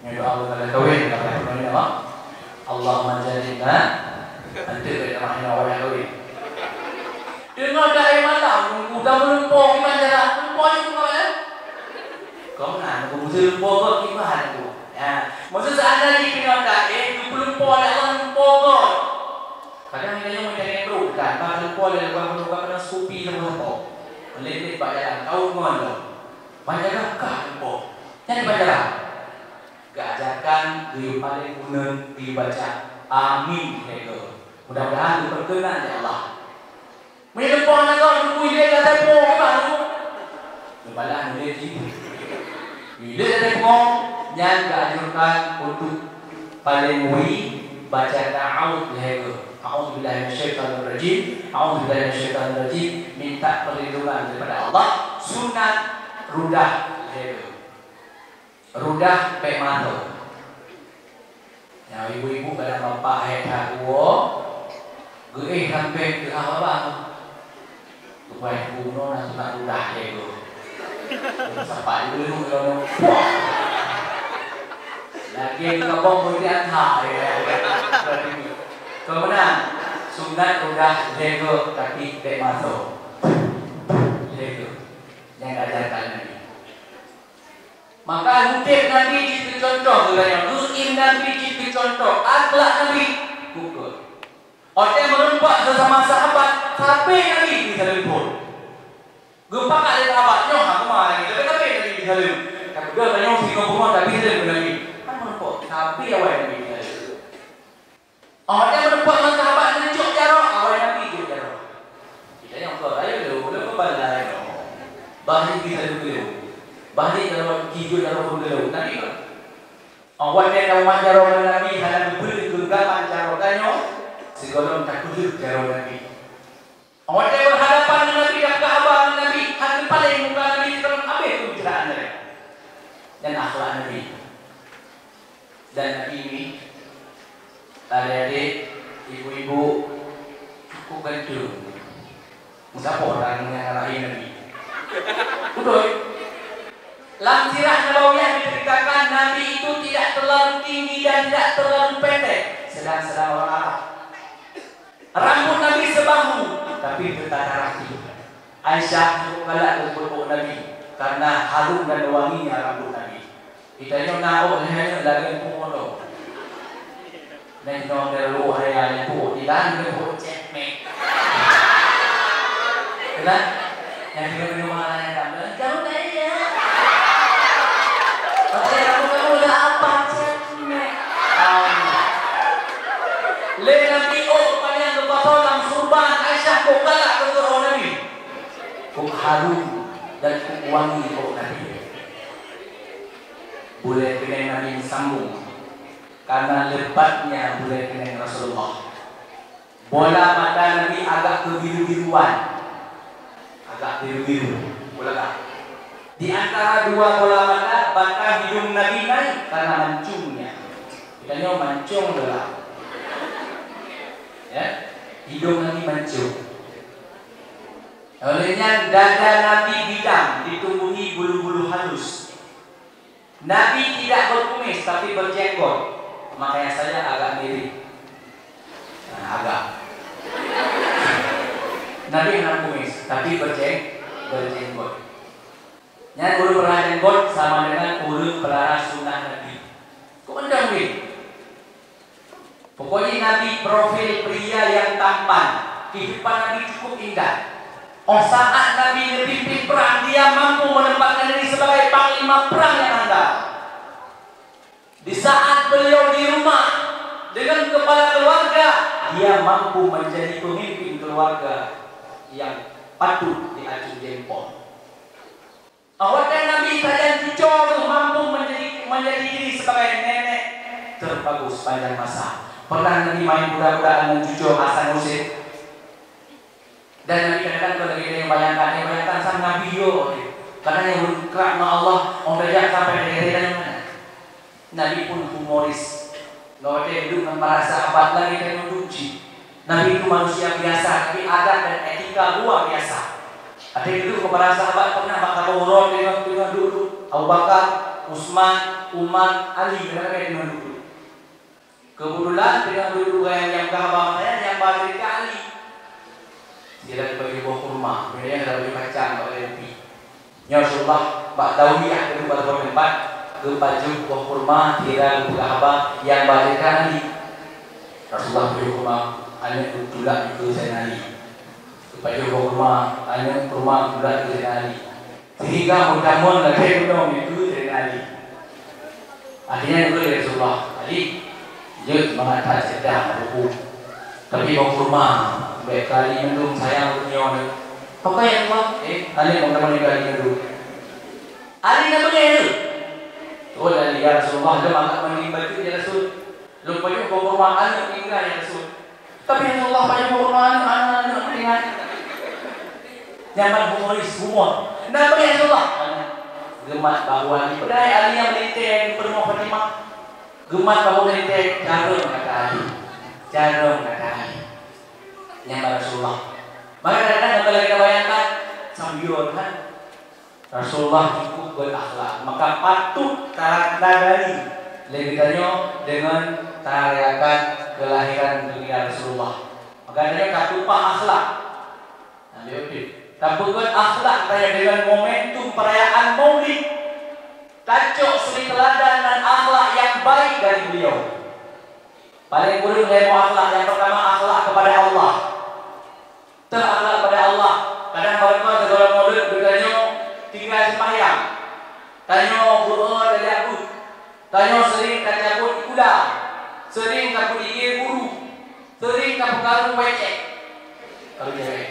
Nyan doa ureuëng nyang kawén, ka peugah bunoe nyan apa? "Allahumma jannibna," anteuk ka doa nyan awak nyang kawén. Teungoh dah éh malam, udah meulumpoe iman jarak, meulumpoe nyan bukan malam. Kau meunan, aku mesti lumpoe got iman aku. Ya, maksud seandainya teungoh dah éh, geupeulempoe lé Allah lumpoe got. Kadang kita yang macam yang bro kan, bah lumpoe lé lubang, lubang kena supi sama apa. Lelek bak jalan, kau ngon lo. Banyak kah lumpoe? Jadi banyak. Geuajarkan geuyue paleng uneun geuyue baca amin lhèe goe. Mudah-mudahan geupeurkeunan lé Allah. Meunyoe lumpoe aneuk gob, teungku ilèe lam saboh, kiban teungku? Geubalah ilèe jih. Ilèe lam saboh, nyan geuanjurkan untuk paleng wie baca ta'awudz lhèe goe. A'udzubillahi minasyaitonirrajim. A'udzubillahi minasyaitonirrajim. Minta perlindungan daripada Allah. Sunat rudah lhèe goe. Rudah bèk maso. Nyan ibu-ibu kadang bapak hai that uwoe, geuéh sampéng teuhah babah. Geubai bunoe na sunat rudah lhèe goe. Sapat ibu-ibu nyoe, puah! Lagèe kabong beuti anha, ya. Keu meunan, sunat rudah lhèe goe, tapi bèk maso. Lhèe goe. Nyan ajaran Nabi. Maka udép Nabi jeuet keu cuntoh geutanyoe, geuéh Nabi jeuet keu cuntoh, akhlak Nabi bukon. Watèe meureumpok seusama sahabat, sabe Nabi geusaleuem phôn. Geupakat lé sahabat nyoe, ha, teuma lagèe sabe-sabe Nabi geusaleuem. Tapi geutanyoe singoh beungoh tabi saleuem keu Nabi. Kan meureumpok, sabe awai Nabi geusaleuem. Óh watèe meureumpok ngon sahabat nyan jok jaroe, awai Nabi jok jaroe. Kita nyang peugah, "Ayo lé, ulôn peubalai lom." Bah jih geusaleuem geuleuh. Bah jih jaroe jih jok jaroe phôn geuleuh. Nabi bah. Óh watèe tamat jaroe ngon Nabi hana geupeuleueh geugangkan jaroe tanyoe, sigohlom tapeuleueh jaroe Nabi. Watèe berhadapan ngon Nabi, tapeugah haba ngon Nabi, hana geupaleng muka Nabi, sigohlom habéh peubicarahan Nabi. Dan akhlak Nabi. Dan Nabi ni, adék-adék, ibu-ibu, cukup ganteng. Meusaboh ureueng nyang ngalahin Nabi. Beutôi. Lam sirah Nabawiyah diceritakan, Nabi itu tidak terlalu tinggi dan tidak terlalu pendek, sedang-sedang orang Arab. Rambut Nabi sebahu, tapi bertata rapi. Aisyah galak keu ôk Nabi, karena harum dan wanginya rambut Nabi. Geutanyoe na ôk lhèe nyoe lagèe peuet moto. Nyan jinoe lhèe raya nyan peuet, di dalam nyan peuet cék mèk. Kenal? Nyan jinoe minum air nyan, kamu tanya. Katanya kamu, kamu udah apa, cék mèk? Lé Nabi ôk panyang geupasoe lam surban Aisyah, kok galak keu ôk Nabi. Kok harum dan kok wangi ôk Nabi. Bulèe keunèng Nabi meusambong, karena lebatnya bulèe keunèng Rasulullah. Bola mata Nabi agak kebiru-biruan. Agak biru-biru. Bola ka. Di antara dua bola mata, batang hidung Nabi naik karena mancungnya. Geutanyoe mancung adalah, ya, hidung Nabi mancung. Oleh nyan, dada Nabi bidang ditumbuhi bulu-bulu halus. Nabi tidak berkumis, tapi berjenggot. Makanya saya agak mirip. Nah, agak. Nabi hana kumis, tapi berjeng-, berjenggot. Nyan ureueng peurara jenggot sama dengan ureueng peurara sunnah Nabi. Kok mantong weh? Pokoknya Nabi profil pria yang tampan. Kehidupan Nabi cukup indah. Oh, saat Nabi memimpin perang, dia mampu menempatkan diri sebagai panglima perang yang handal. Di saat beliau di rumah dengan kepala keluarga, dia mampu menjadi pemimpin keluarga. nyang patut jiacung jempol. Awaknyan Nabi sajan cucoe geuh mampu menjadi, menjadi diri sebagai nenek terbagus sepanjang masa. Pernah Nabi main kuda-kudaan ngon cucoe Hasan Husein? Dan Nabi kadang-kadang kalau lagi tanya bayangkan, eh, bayangkan sang Nabi yo, eh. Karena yang bergerak dengan Allah, orang banyak sampai dari mana? Nabi pun humoris. Ngon watée duek ngon para sahabat lagée tanyoe duek cit. Nabi itu manusia biasa, tapi adab dan etika luar biasa. Ada duek ngon para sahabat pernah bak saboh uroe teungoh, teungoh duek-duek. Abu Bakar, Utsman, Umar, Ali, mereka teungoh duek-duek. Kebetulan teungoh duek-duek nyang, nyang peugah haba masa nyan, nyang ba ceurita Ali. Sira geupajoh boh kurma, kemudian geupajoh kacang bak kayée ubi. Nyoe Rasulullah bak Dawiyah, geuduek bak saboh teumpat, geupajoh boh kurma, sira geupeugah haba nyang ba ceurita Ali. Rasulullah pajoh kurma, aneuëk geuh tulak dikeue Saidina Ali. Geupajoh boh kurma, aneuëk kurma tulak dikeue Saidina Ali. Sehingga meutamong lagée gunong dikeue Saidina Ali. Akhirnya dikeue lé Rasulullah, "Ali, jeuet mangat that ceudah buku. Tapi boh kurma, bék kali mandum sayang donya nyoe." "Pakon ya Rasulullah?" "Eh, aneuëk meutamong kali mandum." "Ali na beungéh tu?" "Oh, Ali, ya Rasulullah, lôn agak mending bacut ya Rasul. Lôn pajoh boh kurma aneuëk tinggai ya Rasul." "Tapi ya Rasulullah, pajoh boh kurma aneuëk, aneuëk, aneuëk tinggai." Nyan ban humoris, humor. "Na beungéh ya Rasulullah." Geumat bahu Ali. Padahai Ali nyang meulintée di peurumoh Fatimah. Geumat bahu meulintée, carông gata Ali. Carông gata Ali. Nyan ban Rasulullah. Maka kadang-kadang lagée tabayangkan, sambion kan. Rasulullah cukup berakhlak, maka patut taradari lé geutanyoe deungon tarayakan keulahiran dunia Rasulullah. Maka geutanyoe tapeupah akhlak. Nah, lewat tu. Tapeugöt akhlak tanyoe deungon momentum perayaan Maulid. Tacok suri teuladan dan akhlak nyang baik dari beliau. Paléng kureueng lhée boh akhlak. Nyang peurtama, akhlak kepada Allah. Teuh akhlak kepada Allah. Kadang baroekon sigohlom Maulid geutanyoe tinggai seumbahyang. Tanyoe beu-e tajak beuet. Tanyoe sering tacabut kuda. Sering tapeudigie guru. Sering tapeukaru wecek. Karu cewek.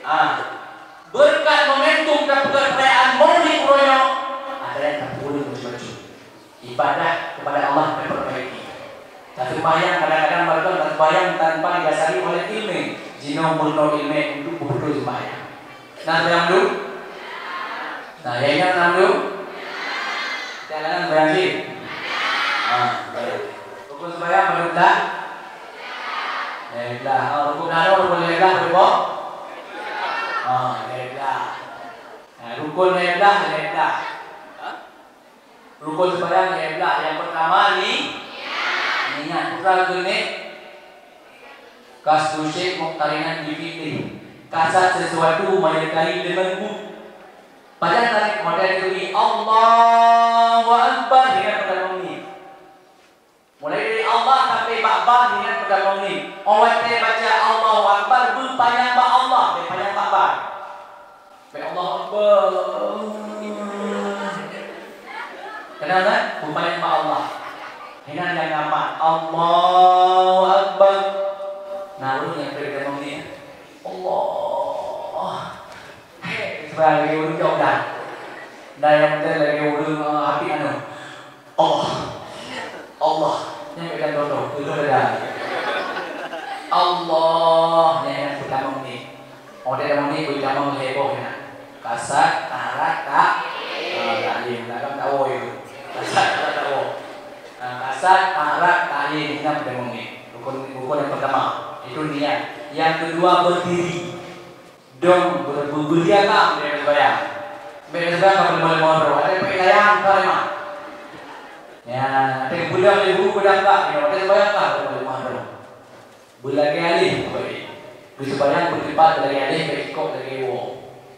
Ah. Beureukat momentum tapeugöt perayaan Maulid uroe nyoe, ada nyang tapeuureueng macam-macam. Ibadah kepada Allah taperbaiki. Taseumbahyang kadang-kadang baroekon taseumbahyang tanpa didasari oleh ileumèe. Jinoe meurunoe ileumèe untuk beubeutôi seumbahyang. Na seumbahyang dum? Na, nyang ingat na dum? Nyang laén seumbahyang cit? Ha, baik. Rukun seumbahyang padum blah? Lhèe blah. Ha, rukun meunan, rukun lhèe blah padum boh? Ha, lhèe blah. Ha, rukun lhèe blah, lhèe blah. Ha? Rukun seumbahyang lhèe blah. Nyang peurtama ni, niat. Peue kheun nyan? Qasdu syai' muqtarinan bi fi'lih. Kasat sesuatu menyertai dengan bu. Pajan tarék model teubi Allahu Akbar, ingat peurtama ni. Mulai dari Allah sampai bak ba, ingat peurtama ni. Óh watèe baca Allahu Akbar, beupanyang bak Allah, beupanyang bak ba. Bèk Allahu Akbar. Keunong kan? Beupanyang bak Allah. Hinan nyang amat. Allahu Akbar. Nah, ureueng nyang peurtama ni. Allah. Hei, sebarang lagèe ureueng jauh dah. Nah, nyang model lagèe ureueng, eh, habéh anu. Allah. Allah. Nyang pegang toto, tutoe dada. Allah. Nyang, nyang peurtama ni. Óh, peurtama ni, peurtama heboh nyan. Kasat, arak, tak. Ah, tak lé, tak kan, tak woe. Kasat, arak, tak woe. Ah, kasat, arak, tak lé, nyan peurtama ni. Rukun, rukun nyang peurtama. Itu niat. Nyang keudua, berdiri. Dong ber-, ber-, berdiri agam, bèk seumbahyang. Bèk seumbahyang ka limong-limong droe. Ada peuet layang ka lima. Ya, ada beudang lé guru beudang ka, ya, ada seumbahyang ka limong-limong droe. Beulagèe aléh, pokok jih. Beuseumbahyang beuteumpat beulagèe aléh, bèk sikok lagèe woe.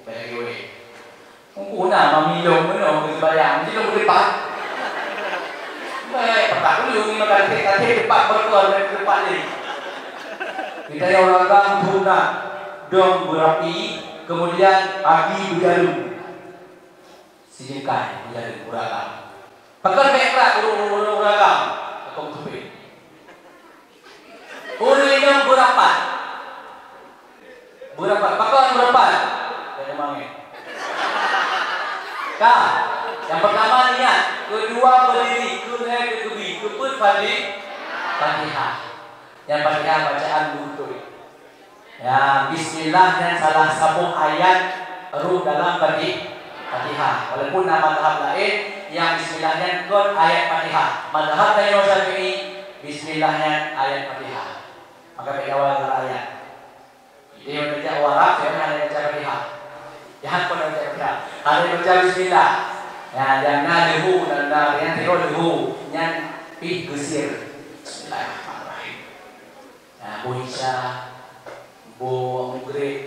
Bèk lagèe woe. Ungku na mamilong meunoe beuseumbahyang, jih lôn beuteupat. Bèk, patak dulu, ni makan kek, kek teumpat berkuah dan teumpat ni. Kita yang orang agam sunat, dong berapi, kemudian agi berjarum. Sijengkai berjarum, ureueng agam. Pakon bèk brat ureueng, ureueng, ureueng agam. Pakon teupe. Ureueng inong beurapat. Fati-, Fatihah. Nyang Fatihah bacaan beutôi. Ya, bismillah nyan salah saboh ayat roh dalam Fati-, Fatihah. Walaupun na mazhab laén, nyang bismillah nyan kon ayat Fatihah. Mazhab tanyoe Syafi'i, bismillah nyan ayat Fatihah. Maka bèk awai lam ayat. Jadi, meunyoe jak Arab, siapa hana baca Fatihah? Jangan pernah baca Fatihah. Hana baca bismillah. Ya, nyang na leuhô, dan na nyang tiroe leuhô, nyan pih geusir. Bismillahirrahmanirrahim. Nah, boh Isya, boh Maghrib,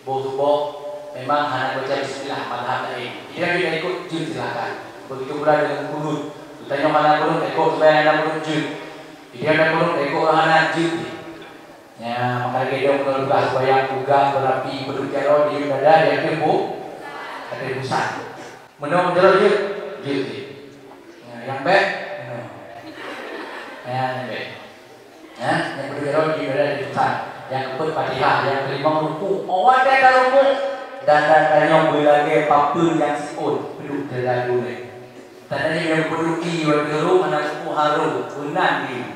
boh Suboh, memang hana baca bismillah, mazhab laén. Jadi, kita ikut jeuet, silakan. Begitu pula dengan kunut. Tanyoe hana kunut, ikut sembahyang hana kunut, jeuet. Jadi, hana kunut, ikut orang hana, jeuet. Ya, maka lagèe nyoe, meunurot tugas, sembahyang tugas, beurapi, beudôh jaroe, di dada, di ateueh bu-, ateueh busan. Meunyoe jaroe jeuet, jeuet jih. Ya, nyang bèk, meunyoe. Ya, nyang bèk. Ya, nyang beudôh jaroe di dada, di ateueh busan. Nyang keupeuet Fatihah, nyang keulimong rukuk. Oh, watèe ka rukuk, dada tanyoe beulagèe papeue nyang siôn, peuduek dada gurèe. Tanda nyoe nyang peuduek i watèe rukuk, hana rukuk, harôh, meunan jih.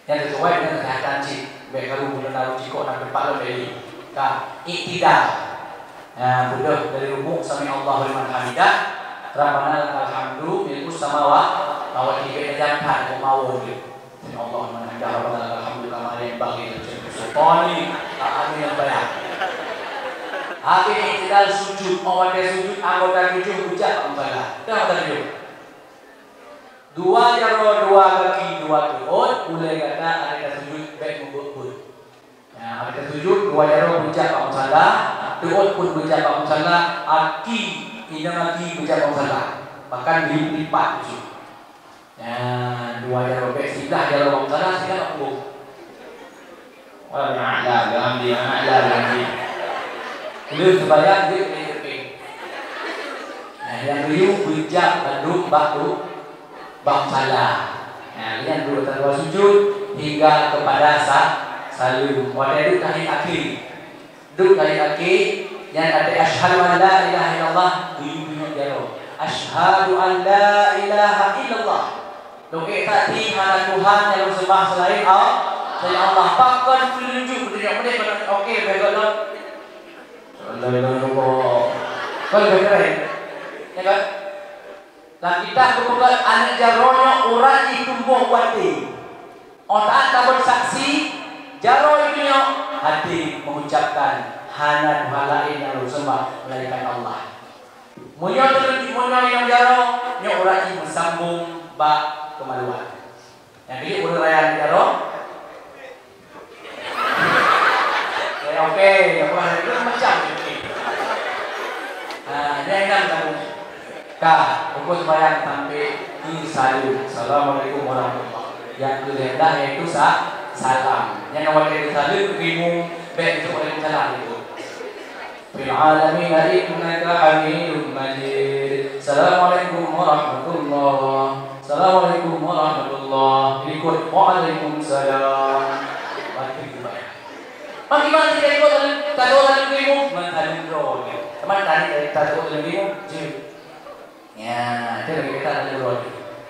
Nyang sisuai deungon keuseuhatan cit, bèk karu buleuen na uji kok na teumpat lom bèk lé. Ka, iktidal. Nah, beudôh dari rukuk, sami'allahu liman hamidah, Rabbana lakal hamdu, mil'us samawati, bèk tajam that, bèk mawö jih. Sami'allahu liman hamidah, Rabbana lakal hamdu kama yanbaghi li jalali wajhika. Amin, ya Rabbal. Habéh iktidal sujud, oh, watèe sujud anggota tujoh beujak bak musala. Dah anggota tujoh. Dua jaroe, dua gaki, dua teuôt, ulèe gata adak tasujud bèk meubeuet-beuet. Nah, adak tasujud, dua jaroe beujak bak musala, teuôt pun beujak bak musala, aki, inong aki beujak bak musala. Bahkan dilipat-lipat jih. Nah, dua jaroe bèk siblah jaroe bak musala, siblah bak purueng. Wal a'la, alhamdulillah, a'la, alhamdulillah. Ulôn teubayang jeuet keu teupeng. Nah, nyang geuyue beujak bandum bak tu, bak musala. Nah, nyan dua, dua sujud hingga kepada sa-, saleuem. Watèe duek tahiyat akhé. Duek tahiyat akhé, nyan watèe asyhadu an la ilaha illallah, geuyue tunyok jaroe. Asyhadu an la ilaha illallah. Lôn ék that hana Tuhan nyang lôn seumah seulaén Al-, seulaén Allah. Pakon peununjuk peutunjuk meudeh kon oke bèk gohlom. La ilaha illallah. Kon lebih keren. Ya kan? Lam kitab geupeugah aneuk jaroe nyoe urat jih tumbôh u até. Óh taát tabeuet saksi, jaroe jih nyoe até mengucapkan hana Tuhan laén nyang lôn seumah melainkan Allah. Meunyoe teuleubeh meunyoe inong jaroe, nyoe urat jih meusambong bak keumaluan. Nyang keuneuk ureueng raya jaroe. Ya, oke, ya, wah, itu macam ni. Ah, jangan kamu. Ka, fokus sembahyang sampai di salam. Assalamualaikum warahmatullahi. Yang kelima yaitu sa-, salam. Yang awak dari salam, bingung, baik itu Waalaikumsalam itu. Fil alamin innaka Hamidum Majid. Assalamualaikum warahmatullah. Assalamualaikum warahmatullah. Berikut, waalaikumsalam. Bagi mana kita ikut tadi, tadi tadi bingung, mana tadi bro. Teman tadi dari tadi tadi bingung, jih. Ya, itu lagi kita ada dua.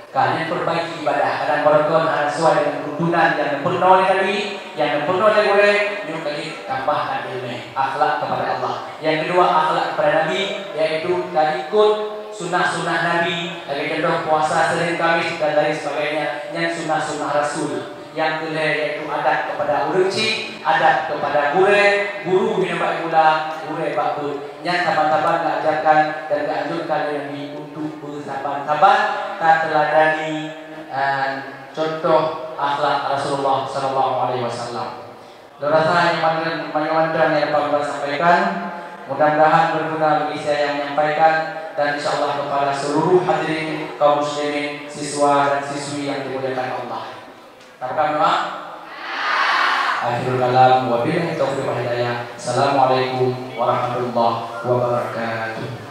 Ka, nyan perbaiki ibadah. Kadang barokon hana sesuai dengan tuntunan nyang neupeurunoe lé Nabi, nyang neupeurunoe lé gurèe, nyoe kali tambahkan ileumèe, akhlak kepada Allah. Yang kedua, akhlak kepada Nabi, yaitu taikut sunnah-sunnah Nabi, lagèe contoh puasa Senin Kamis dan lain sebagainya, nyan sunnah-sunnah Rasul. Nyang keulhèe yaitu adab kepada ureueng chik, adab kepada gurèe, guru hina bak mula, gurèe bak beuet. Nyan saban-saban geuajarkan dan geuanjurkan lé Nabi untuk beusaban-saban tateuladani, eh, contoh akhlak Rasulullah sallallahu alaihi wasallam. Lôn rasa nyang mantong, nyang mantong nyang dapat ulôn sampaikan. Mudah-mudahan berguna bagi saya yang menyampaikan dan insyaallah kepada seluruh hadirin kaum muslimin, siswa dan siswi yang dimuliakan Allah. Tapeugah meunoe? Akhirul kalam, wabillahi taufiq wal hidayah. Assalamualaikum warahmatullahi wabarakatuh.